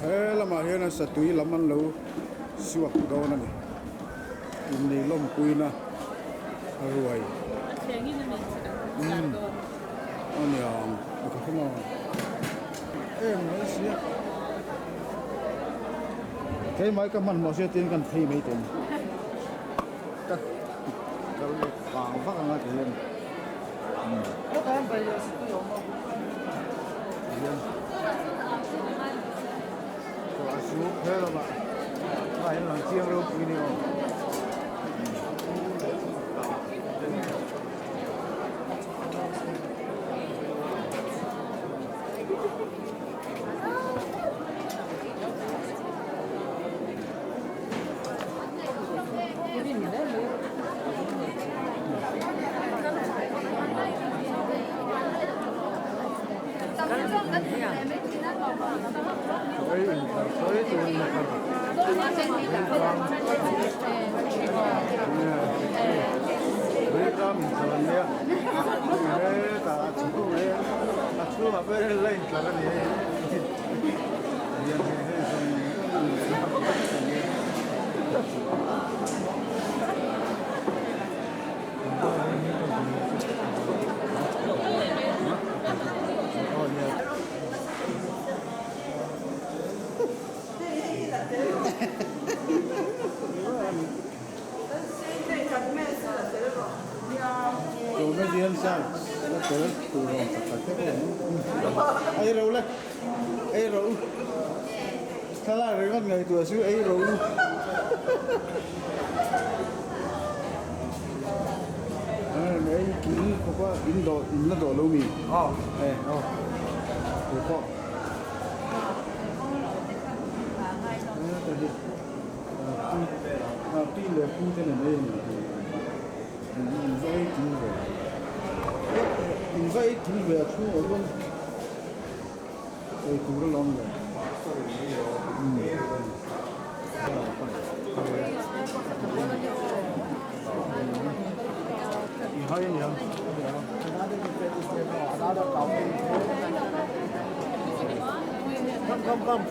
He lamah hian a satui lam an lo suak dawn a ni. Innei lawmpuina a ruai. Umm a niang a ka hre maw em mai sia. Keimah hi ka hmanhmawh sia tiin kan phei mai tawh ka kal vang vak anga ti hian a chu he lamah a hian lang chiang ropui ni aw. leh pu te nen a in in va ei tling ve in va ei tling ve a chhung ah chuan ei tur alawm le i hai a nia. Come, come, come.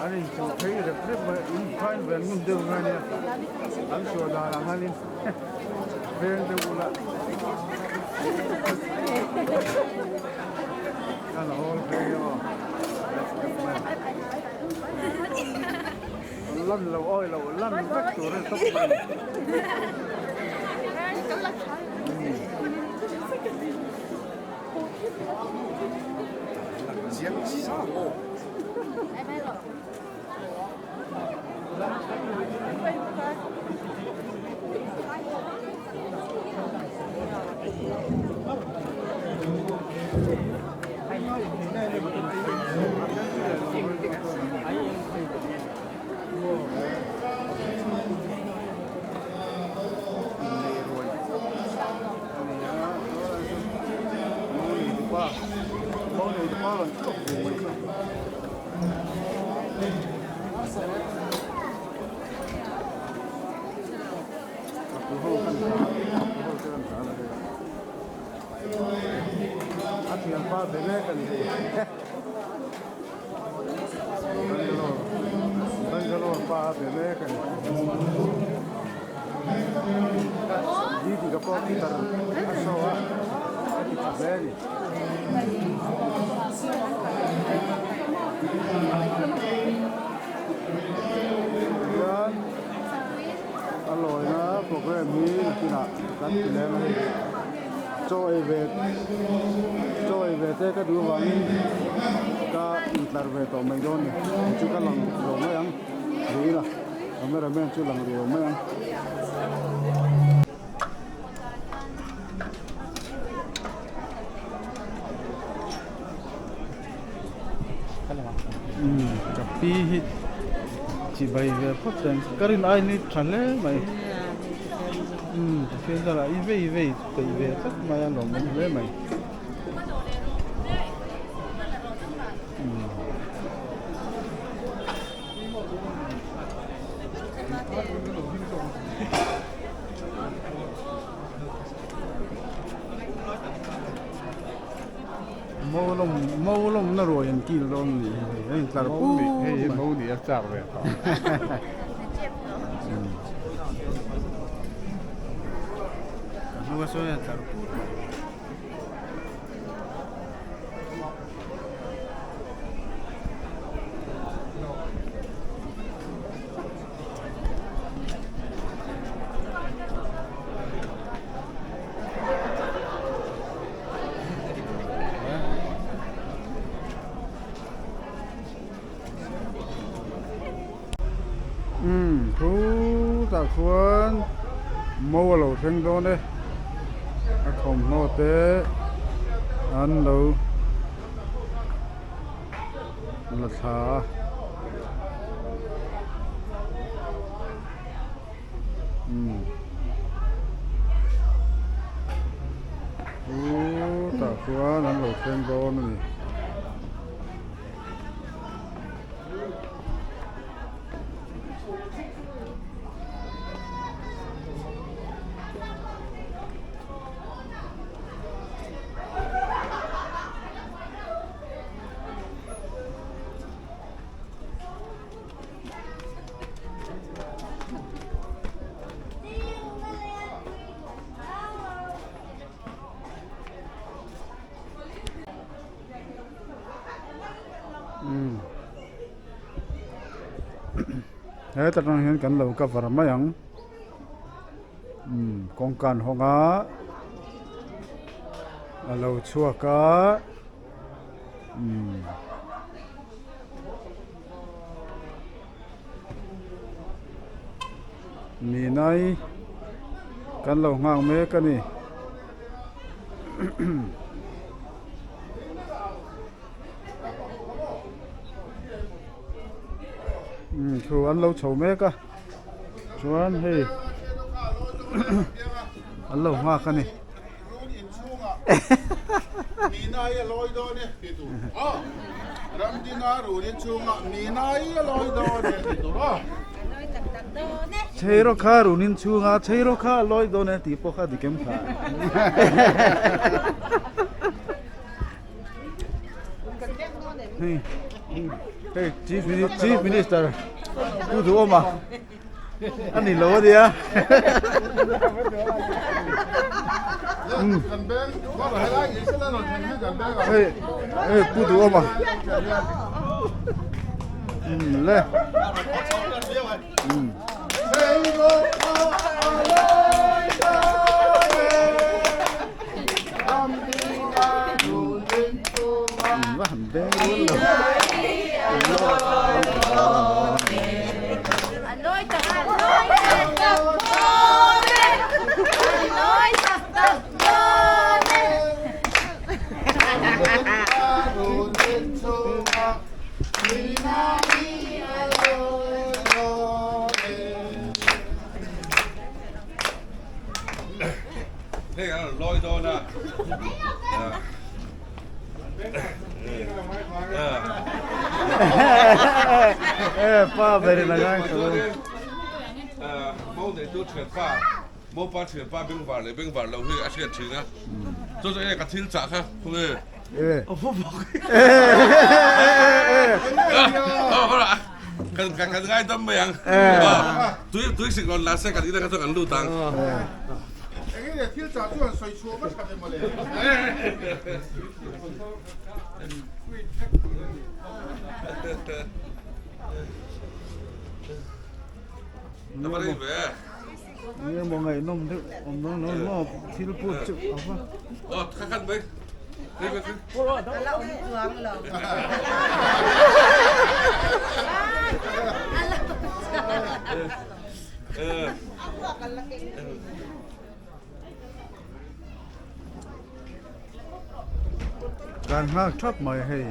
An inchuh phei rep rep mai in khain ve ngun deuh ngai nia an chhuah dan ang hianin veng deuh ula an hawl phei aw rep rep mai an lan lo awi lo lan vek tur a ni tawp mai A thianpa be mek a ni hei Bangalore Bangalore pa a be mek a ni Didi ka pawh guitar a show a a ti tha hle a ni. Hian a lawina program hi nakinah kan ti lem a hei chaw ei ve chaw ei ve te ka duh avangin ka intlar ve tawh mai dawn a ni chu ka lang lo mai ang duh ila camera man chu lang rih lo mai ang. Ka pi hi chibai ve phawt chuan ka rin ai ni tha hle mai umm pathian zarah i vei vei peih ve tlat mai a lawmawm hle mai. Mo lawm na ruai an kil dawn a nih hi hei a intlar put hei hi mo nih a chak ve tawh a hnunga sawn a intlar put mai. Umm khutah khuan mo a lo thleng dawn e a thawmhnaw te an lo la thla a. Chutah chuan an lo thleng dawn a ni. Umm heta tang hian kan lo cover mai ang umm kawngka an hawng a a lo chhuak a umm. Ninai kan lo nghak mek a ni. Umm thu an lo chho mek a chuan hei an lo nghak a ni. Chheiraw kha runin chhunga chheiraw kha a lawi dawn e tih pawh kha dik em kha. Hei hei chief chief minister Pu Duhawma a ni lo a nia. Hei hei Pu Duhawma um le um. Pa ber in a ngai tho. Mo nei tu thian pa mo pa thian pa beng var leh beng var lo hi a hriat thin a chu chu e ka thil chah kha khawnge kan kan kan ngai dam mai ang tui tui sik rawn la se kan ina kha chuan kan lut ang. Enge thil chah chuan sawi chhuah vat tak emaw le. Nge maw ngaihnawm deuh awm dawn lo maw thil put chu a va. Aw kha khan mai. Ala awm chuang lo. Ala awm chuang lo. Kan nghak thap mai hei.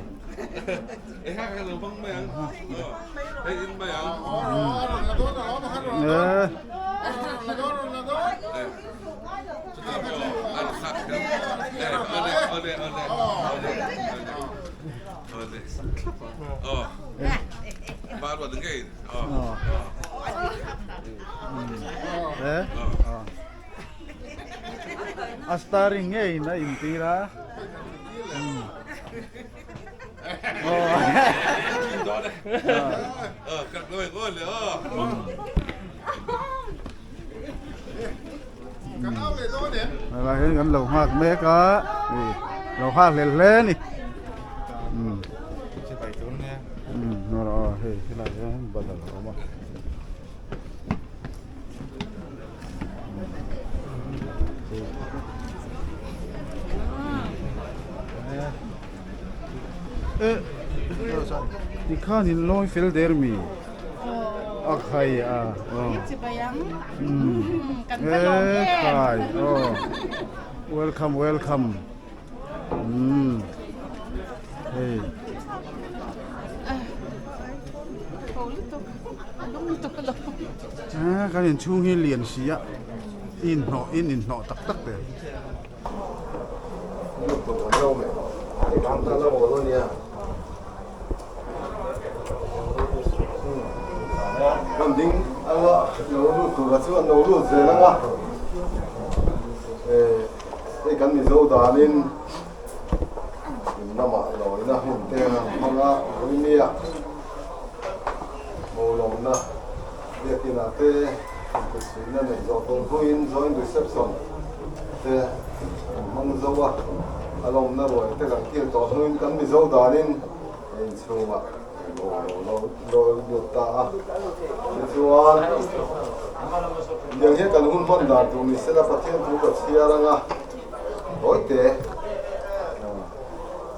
A starring ngeiin a intir a. Helai hian kan lo nghak mek a, lo nghak hlel hle a ni. Hei helai hian banner a awm a. Tikhan in lawi fel der mi a khai a e khai aw welcome welcome umm hei. Kan inchhung hi lian si a inhnawh in inhnawh tak tak te. Lamah lawina hun te an hmang a, Vawinia Mawlawmna biakinah te inputsuihna neih zawh tur hnuin joint reception te an hmang zo a, a lawmna ruai te kan kil tawh hnuin kan Mizo danin He inchhungah lo lo lo lut ta a. Tichuan, tiang hian kan hun hman dan tur ni sela Pathian thu ka chhiar anga tawi te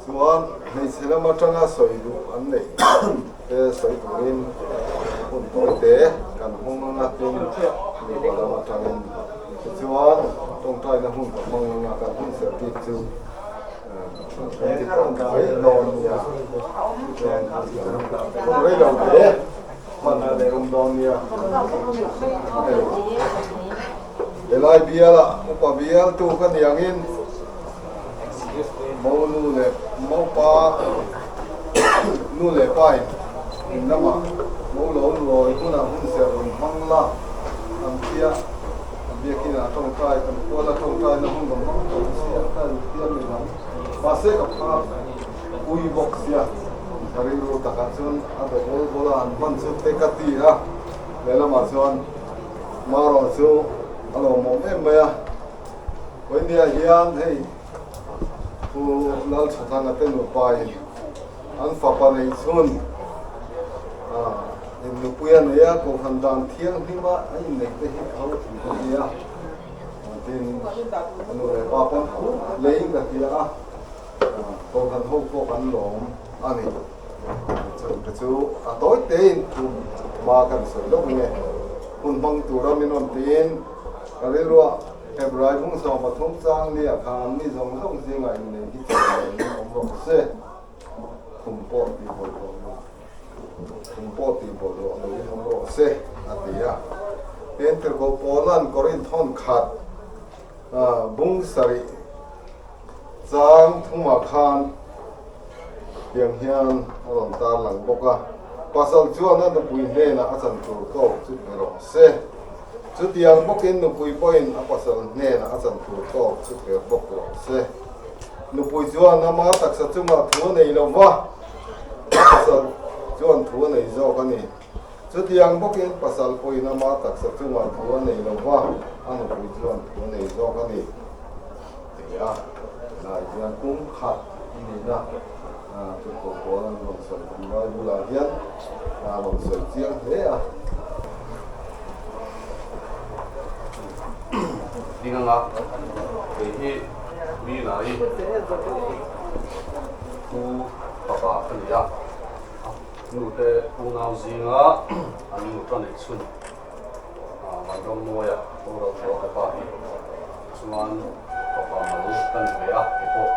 chuan hmeichhe lam atanga sawi duh an neih te sawi turin hun tawi te kan hawng anga tin nupa lam atangin tichuan tawngtaina hun ka hmang anga kan hun serh bik chu Helai biala upa bial tu ka ni angin mo nu leh mo pa nu leh pa in in lamah mo lo lawi hunah hun serh rawn hmang la ang chiah. Biakin ah tawngtai kan kual a, tawngtai na hun rawn hmang tawh sia ka infiam ni lam. Mahse ka phak ui bawk sia, ka rilru takah chuan a be bawl bawl a, an hman chu te ka ti a, lehlamah chuan marawh chu a lawmawm em mai a. Vawinia hian hei Pu Lalthathanga te nupa in an fapa neih chhun in nupui a nei a, Kohhran dan thianghlima a inneih te hi tho tih ka hria a, tin a nu leh pa pawn khup leiin ka hria a, Kohhran ho pawh kan lawm a ni. Chung te chu a tawi tein thu hma kan sawi lawk nge hun hmang tura min rawn tiin ka rilruah Hebrai bung 13 chang nia khan mi zawng zawng zingah inneih hi chawlh loin awm rawh se. Khum pawh tih bawlhhlawh lo, khum pawh tih bawlhhlawh loin awm rawh se, a ti a. Tin, Tirhkoh Paula'n Korinth hawn khat bung sarih chang thumah khan tiang hian a rawn tarlang bawk a, Pasal chuan a nupui hnenah a chan tur tawk chu pe rawh se. Chutiang bawkin nupui pawhin a pasal hnenah a chan tur tawk chu pe bawk rawh se. Nupui chuan ama taksa chungah thu a nei lo va, a pasal chuan thu a nei zawk a ni. Chutiang bawkin pasal pawhin ama taksa chungah thu a nei lo va, a nupui chuan thu a nei zawk a ni. Ti a, helai hian kum khat i nihna chungkaw pawl an rawn sawi kan vai bulah hian a rawn sawi chiang hle a. Ding anga kei hi mi lai pu fapa ka ni a, nu te unau zinga an nu ta neih chhun Vanrammuaia boral tawh ka pa hi chuan fapa mal ka ni ve a keipawh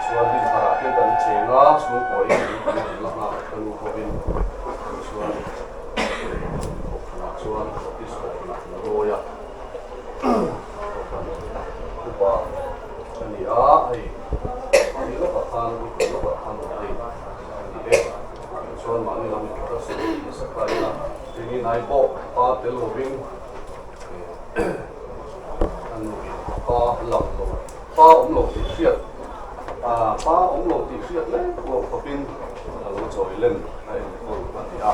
chuan Dinthar ah hian kan cheng a, chhungkua in kan la nghak ka nu hovin chuan. Kohhranah chuan Baptist Kohhranah kan lawi a, Kohhran upa ka ni a, hei mahni lawkah khan upa lawkah khan awm hei ka ni e. Chuan mahni lam in ka sawi nasa ta ila, ringin ai pawh pa tel lovin a nu in pa lang lo, pa awm lo tih hriat, pa awm lo tih hriat lek lo khawpin a lo chawi len a enkawl a ni a.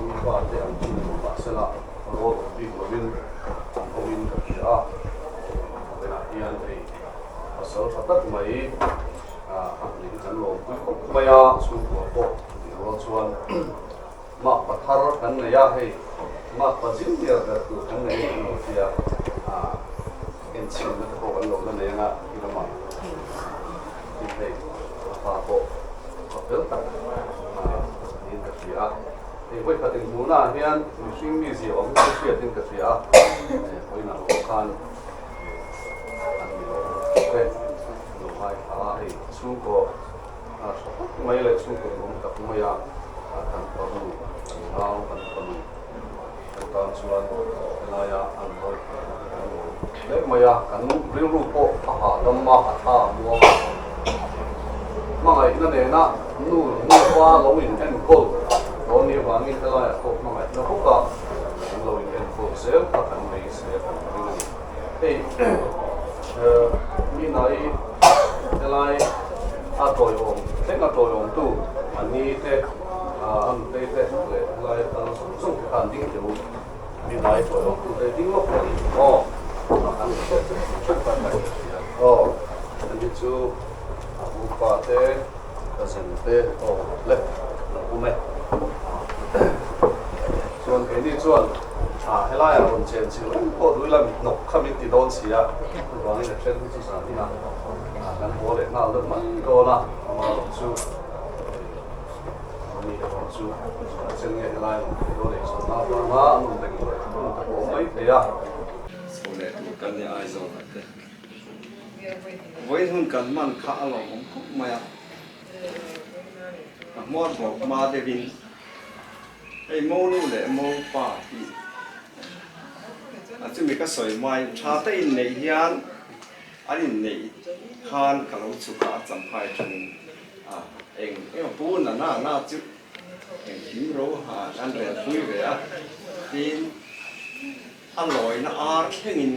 Mi pa te an chin lo mahsela rawl awm bik lovin an awmin ka hria a. Vawiinah hian hei pasal tha tak mai a hming hi kan lawmpui khawp mai a, chhungkua pawh tih rual chuan makpa thar kan nei a, hei makpa junior ber tur kan nei a ni lo tia enchhinna te pawh kan lo la nei anga i lamah tin hei a pa pawh a fel tak niin ka hria a, hei vawi khat inhmuhna ah hian mihring mizia awm hi chu hriatin ka hria a, vawiinah pawh khan an ni lo te lo ngaithla a, hei chhungkaw tha tak mai leh chhungkaw duhawm tak maia kan fanu kan nau kan fanu Kan tan chuan helaia an lawi kan lo hle mai a, kan rilru pawh a hahdam a, a tha a muang a. Hmangaihna nena nu nupa lo in enkawl dawn ni avangin helaiah pawh hmangaihna bawka kan lo in enkawl zel kha kan nei zel kan ring a ni. Hei mi nai helai a tawiawm thleng a tawiawmtu a ni te a nutei te leh helai kal zawng zawng te khan ding teh u mi nai tawiawmtu te ding lawk leh ni maw an aw ani chu a upa te. Cousin te aw le lo awm e. Chuan keini chuan helaiah rawn chen chilh reng pawh duh ila mit hnawk kha min ti dawn si a, chuvangin a then hi chu zan inah kan haw leh nghal deuh mai dawn a, amaherawh chu mi erawh chu a chen nge helai rawn thei dawn ei zawhna avanga an rawn beng leh hun te pawh awm mai thei a. Chho leh tur kan ni Aizawl ah te. Vawiin hun kan hman kha a lawmawm khawp mai a, a hmuar bawk hma deuhin hei Monu leh Mopa hi a chumi ka sawi mai tha te inneih hian an inneih khan ka lo chhuk a, a champhai atangin a eng emaw pu na na na chu engkim ro ha an rel pui ve a, tin. A lawina ar thlengin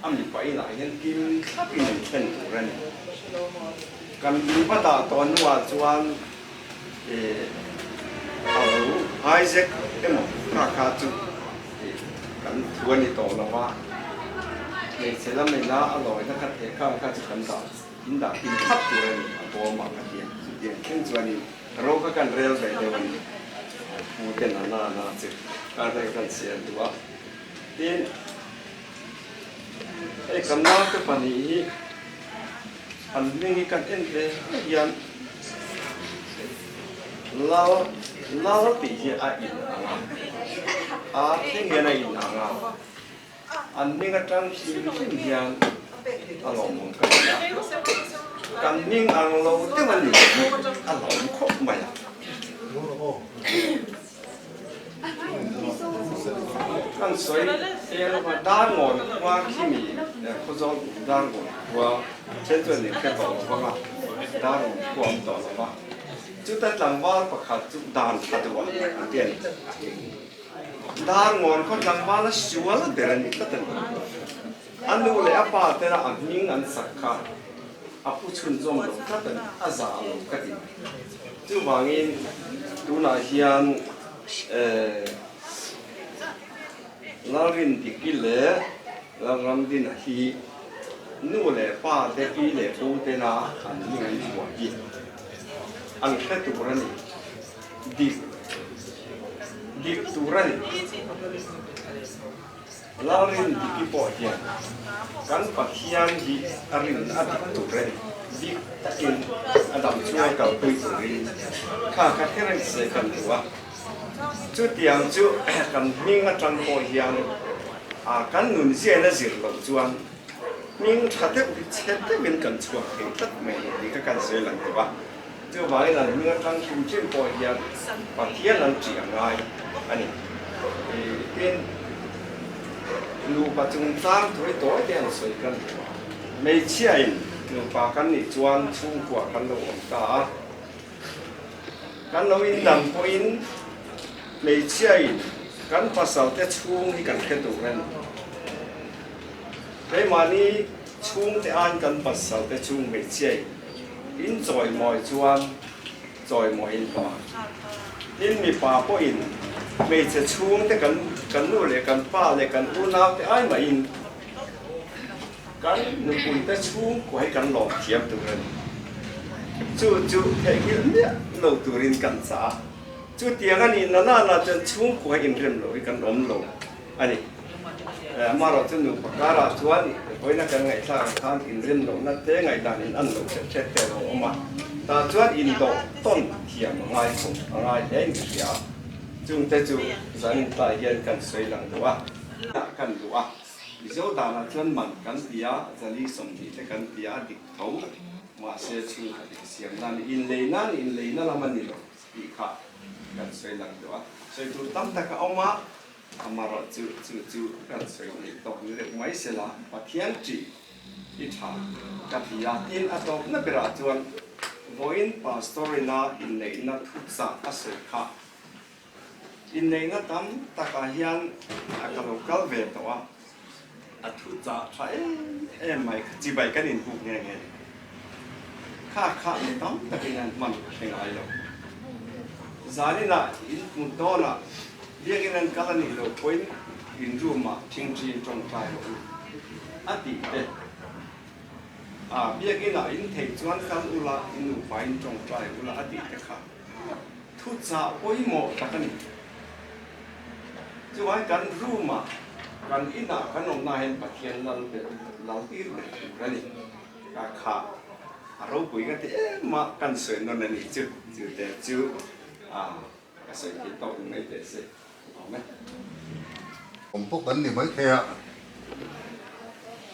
a mipa inah hian kim thlapin an thlen tur a ni. Kan mipa dah tawh hnuah chuan ih a lo Isaac emaw kha kha chu ih kan thu a ni tawh lo va, hmeichhe lamina a lawina kha theh kha kha chu kan dah in dah kim thlap tur a ni a bawmah ka ti a, chutiang thleng chuanin ro kha kan rel ve deuh a ni. Pu te na na na chu kar reng kan siam duh a, tin hei kan naute pahnih hi an hming hi kan en ve ve hian lal lal tih hi a in ang a, a thleng hian a in ang a, an hming atang hrim hrim hian a lawmawm ka ti a, kan hming ang lo deuh a ni hi a lawm khawp mai a. Kan sawi eng a Darngawn khua khi mi Khawzawl uk Darngawn khua then chuan in hre tawh lo vang a, Darngawn khua awm tawh lo va, chuta tlangval pakhat chu dan tha duh a an ti a ni. Darngawn khaw tlangval a sual ber a ni tlat a ni. A nu leh a pa tena a hming an sak kha a pu chhunzawm lo tlat a ni, a zah lo ka ti. Chuvangin tunah hian Lalrindiki leh Lalramdina hi nu leh pa te pi leh pu tena an hming an chhuah hi an hre tur a ni, dik dik tur a ni. Lalrindiki pawh hian kan Pathian hi a rin a dik tur a ni, dik takin a dam chhunga kalpui turin kha ka hre reng se kan duh a. Chutiang chu kan hming atang pawh hian kan nunziain a zir loh chuan hming tha deuh hi chhe deuhin kan chhuak thei tlat mai tih kha kan sawi lang deuh a. Chuvangin an hming atang hrim hrim pawh hian Pathian an ṭih a ngai a ni. Tin, nupa chungchang thawi tawi te an sawi kan hmu a. Hmeichhiain nupa kan nih chuan chhungkua kan lo awm ta a. Kan lo indan pawhin hmeichhiain kan pasalte chhung hi kan hre tur a ni. Keimahni chhungte aiin kan pasalte chhung hmeichhiain in chawimawi chuan chawimawiin pa. Tin, mipa pawhin hmeichhe chhungte kan kan nu leh kan pa leh kan unaute ai mahin kan nupuite chhungkua hi kan lawm thiam tur a ni. Chu chu theihnghilh miah lo turin kan chah a. Chutiang a nih na nana chuan chhungkua hi inrem lo hi kan awm lo a ni. Amaherawh chu nupa karah chuan vawiina kan ngaihthlak ang khan inrem lohna te ngaihdan in an lo hret hret te a lo awm a, tah chuan indawh tawn thiam a ngai khawp a ngai hle in ka hria a, chungte chu zanin tlai hian kan sawi lang duh a, kan duh a, Mizo danah chuan man kan ti a, zali 20 te kan ti a, a dik tho, mahse chhungkhat insiam nan inlei nan inleina lam a ni lo tih kha kan sawi lang duh a, sawi tur tam tak a awm a. Amaherawh chu chu chu kan sawi theih tawk ni deuh mai se la, Pathian ṭih i ṭha ka ti a. Tin, a tawpna berah chuan vawiin Pastor ina inneihna thuchah a sawi kha inneihna tam takah hian a ka lo kal ve tawh a, a thuchah ṭha em em mai kha chibai kan inhuk nghe nghe ni. Kha kha mi tam takin an hman ka hre ngai lo. Zaninah inhmu dawnah Biakin an kal a nih loh pawhin in room ah thingṭhiin tawngtai rawh u a tih te. A biakinah in theih chuan kal ula, in nupa in tawngtai ula a tih te kha thuchah pawimawh tak a ni. Chuvangin kan room-ah, kan inah kan awmnaah hian Pathian lal ber, lal tir ber tur a ni. Ka kha a ropui ka ti em a, kan sawi nawn a nih chu, chu te chu a ka sawi theih tawk mai teh se awm e. Awm pawh kan ni maithei a,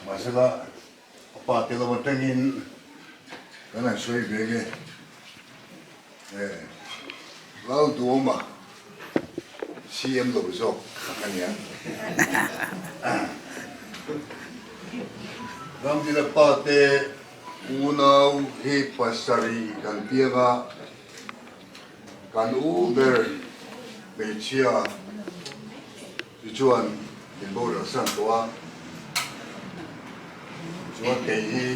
mahsela a pa te lo atangin kan han sawi ve nge e Lalduhawma CM lo zawk kha ka nia. Ramdila pa te unau hi pasarih kan piang a, kan u ber hmeichhia chu chuan min boral san tawh a, chuan kei hi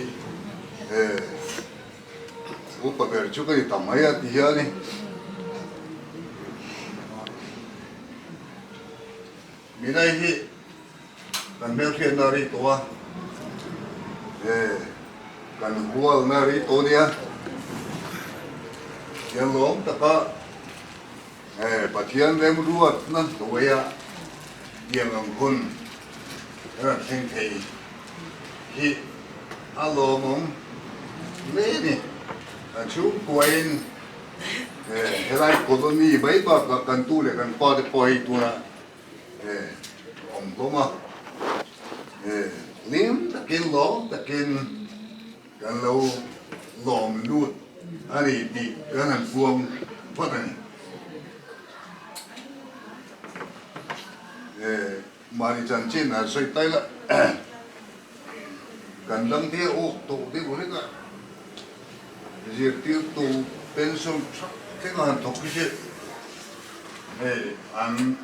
upa ber chu ka ni ta mai a ti hian i. Minai hi kan hmelhriatna a ri tawh a, kan hualna a ri tawh nia. Thian lawm taka Pathian remruatna hnuaia tiang ang hun kan rawn thleng thei hi a lawmawm hle a ni. Kan chhungkuain Helai colony mai bakah kan tu leh kan pa te pawh hei tunah awm hlawm a, hlim takin lawm takin kan lo lawm lut a ni tih kan han puang phawt a ni. Mahni chanchin han sawi tai la, kan dang te awk tawh deuh reng a, zirtirtu pension tha thleng a han thawk hi che hei an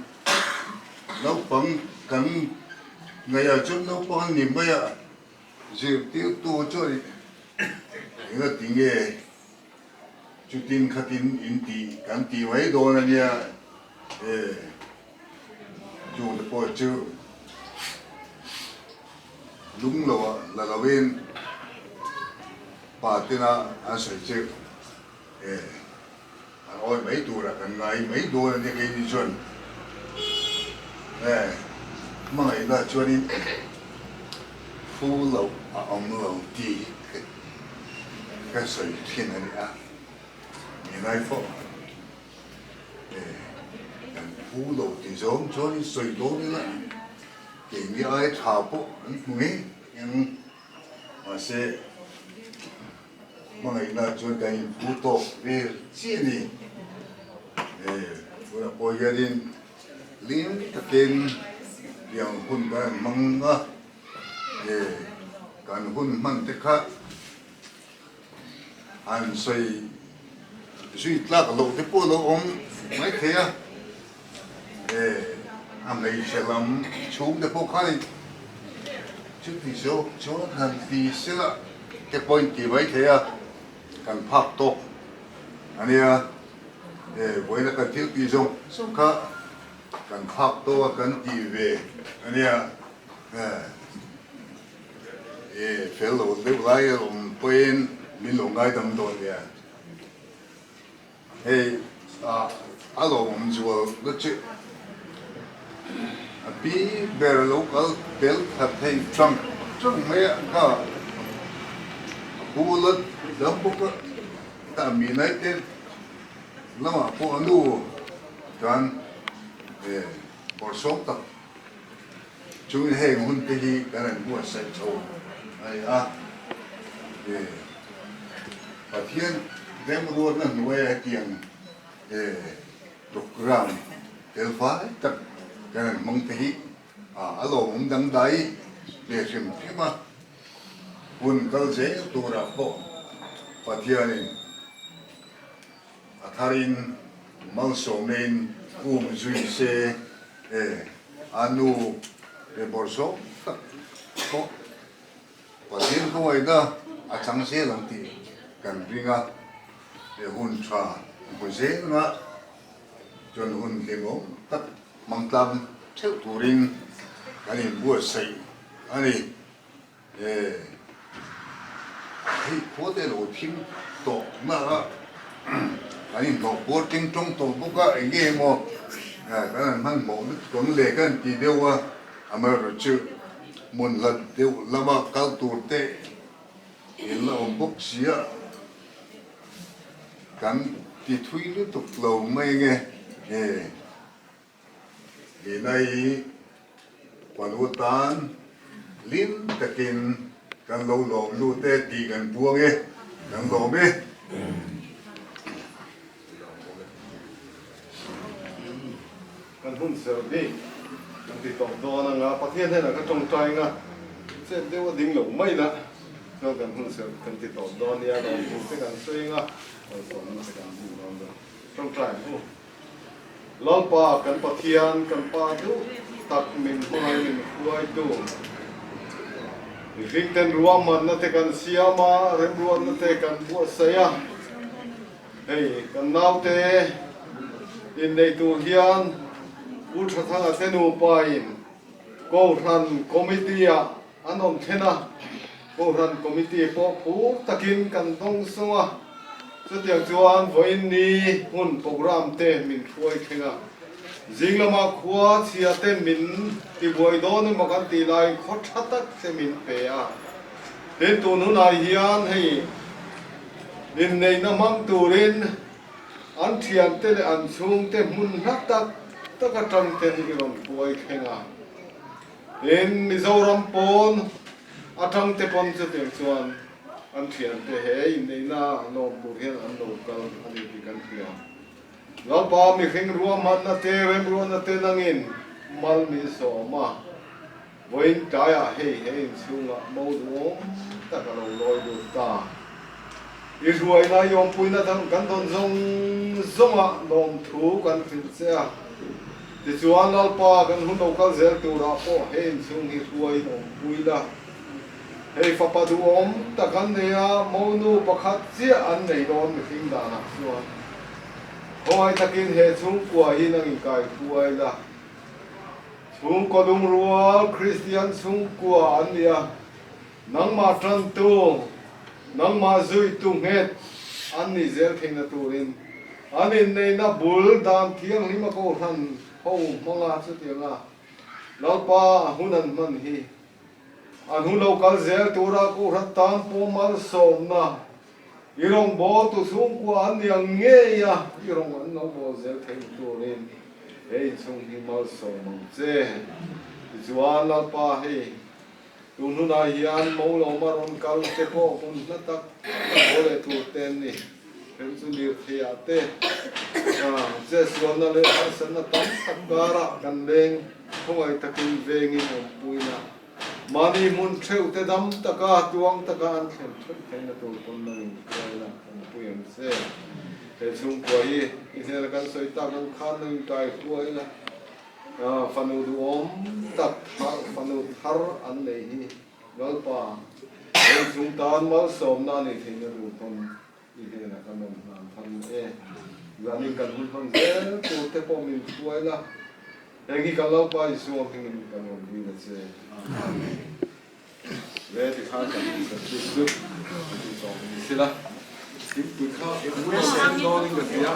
naupang kan ngaihah chuan naupang an ni mai a, zirtirtu chuan enga tinge chutin khatin in tih kan tih mai dawn a nia e. Chungte pawh chu lung lo ah la lo in pa tina an sawi chu e an awi mai tur ah kan ngai mai dawn a nia keini chuan e hmangaihna chuanin fu loh a awm lo tih hi ka sawi thin a ni a, mi ngai fawh. Kan phu lo ti zawng chuan in sawi dawn ila keini ai tha pawh an hmu ngei ang mahse hmangaihna chuan kan in phu tawk vel chiah a ni. Tunah pawh hianin hlim takin tiang hun kan han hmang a, kan hun hman te kha An sawi zui tlak loh te pawh lo awm mai thei a, e a hmeichhe lam chhung te pawh khanin chuti zawk chuan han ti sela te pawh in ti mai thei a, kan phak tawk a nia, e vawiina kan thil tih zawng zawng kha kan phak tawk a kan ti ve a nia, e. E fel lo deuh lai a awm pawhin min lo ngaidam dawn nia. Hei a a lawmawm zual na chu a pi ber lo kal tel khat hei tang tang mai a kha a bula dam bawk a tah mi nai te lamah pawh a nu chuan e bawrhsawm tak Chungin heng hun te hi kan han buatsaih chho a ni a, e Pathian remruatna hnuaia hetiang e program tel fai tak kan han hmang te hi a lawmawm dangdai ve hrim hrim a, hun kal zel turah pawh Pathianin A tharin malsawmnain um zui se e, a nu leh bawrhsawm tak pawh Pathian khawngaihna a chang zel ang tih kan ring a, he hun tha hmu zel anga chuan hun hlimawm tak hmang tlang theuh turin kan inbuatsaih a ni. E. Hei khua te lo thim tawh na a kan inhlawh puar teng tawng tawh bawk a, eng nge emaw kan han hmanhmawh lutuk ang le ka han ti deuh a, amaherawhchu hmun hlat deuh lama kal tur te in la awm bawk si a, kan ti thui lutuk lo mai nge. Ninai Panu tan hlim takin kan lo lawm lut e tih kan buang e, kan lawm e. Kan hun ser bik kan ti tawp dawn anga Pathian hnenah ka tawngtai anga chet deuh a ding lo mai la chuan kan hun ser kan ti tawp dawn nia lawm tur te kan sawi anga malsawmna te kan hmu dawn dawn tawngtai ang u. Lalpa kan Pathian kan Pa duh tak min hmangai min hruaitu mihring ten ruahmanna te kan siam a, remruatna te kan buatsaih a, hei kan naute inneih tur hian Pu Thathanga te nupa in Kohhran Committee ah an awm thlen a, Kohhran Committee pawh phur takin kan dawng sung a, chutiang chuan vawiin ni hmun programme te min hruai thleng a, zing lama khua chhia te min tibuai dawn emaw kan tih laiin khaw tha tak che min pe a, tin tun hunah hian hei inneihna hmang turin an thiante leh an chhungte hmun hla tak tak atang ten i rawn hruai thleng a. Tin, Mizoram pawn atang te pawn chutiang chuan an thiante he inneihna lawm tur hian an lo kal a ni tih kan hria. Lalpa mihring ruahmanna te, remruatna te nangin mal min sawm a, vawiin tlaiah hei he inchhungah mo duhawm tak a lo lawi lut ta. I hruaina i awmpuina dang kan dawn zawng zawngah lawmthu kan hrilh che a. Tichuan Lalpa kan hun lo kal zel turah pawh he inchhung hi hruaiin awmpui la. Hei fapa duhawm tak an nei a, monu pakhat chiah an nei dawn mihring danah chuan. Khawngaih takin he chhungkua hi nang inkai hruai la. Chhungkaw lungrual Kristian chhungkua an ni a, nangmah tantu, nangmah zuitu nghet an nih zel theihna turin an inneihna bul dan thianghlim a kohhran ho hmanga chutianga Lalpa a hun an hman hi an hun lo kal zel tura kohhran tan pawh malsawmna i rawngbawltu chhungkua an ni ang ngei a, i rawng an lo bawl zel theihna turin he inchhung hi malsawm ang che. Tichuan Lalpa hei Tun hunah hian mo lawma rawn kal te pawh hmun hla tak tak haw leh tur te an ni. Rem chu lirtheiah te chetsualna leh harsatna tam tak karah kan leng khawngaih takin vengin awmpuina mahni hmun theuh te dam taka tuang taka an thlen theuh theihna tur pawn nangin hruaina awmpui ang che. He chhungkua hi i hnena kan sawi tak ang khan nangin kai hruaina. Fanu duhawm tak thar, fanu thar an nei hi Lalpa, hei chung tan malsawmna a nih theihna tur pawn i hnenah kan rawn hlan thar e. Zanin kan hun hman zel tur te pawh min hruai la, heng hi kan Lalpa Isua hmingin kan rawn dil a che. Amen. Le tikhan kan inservice chu kan ti tawh ni sela, thingpui kha sen dawnin ka hria.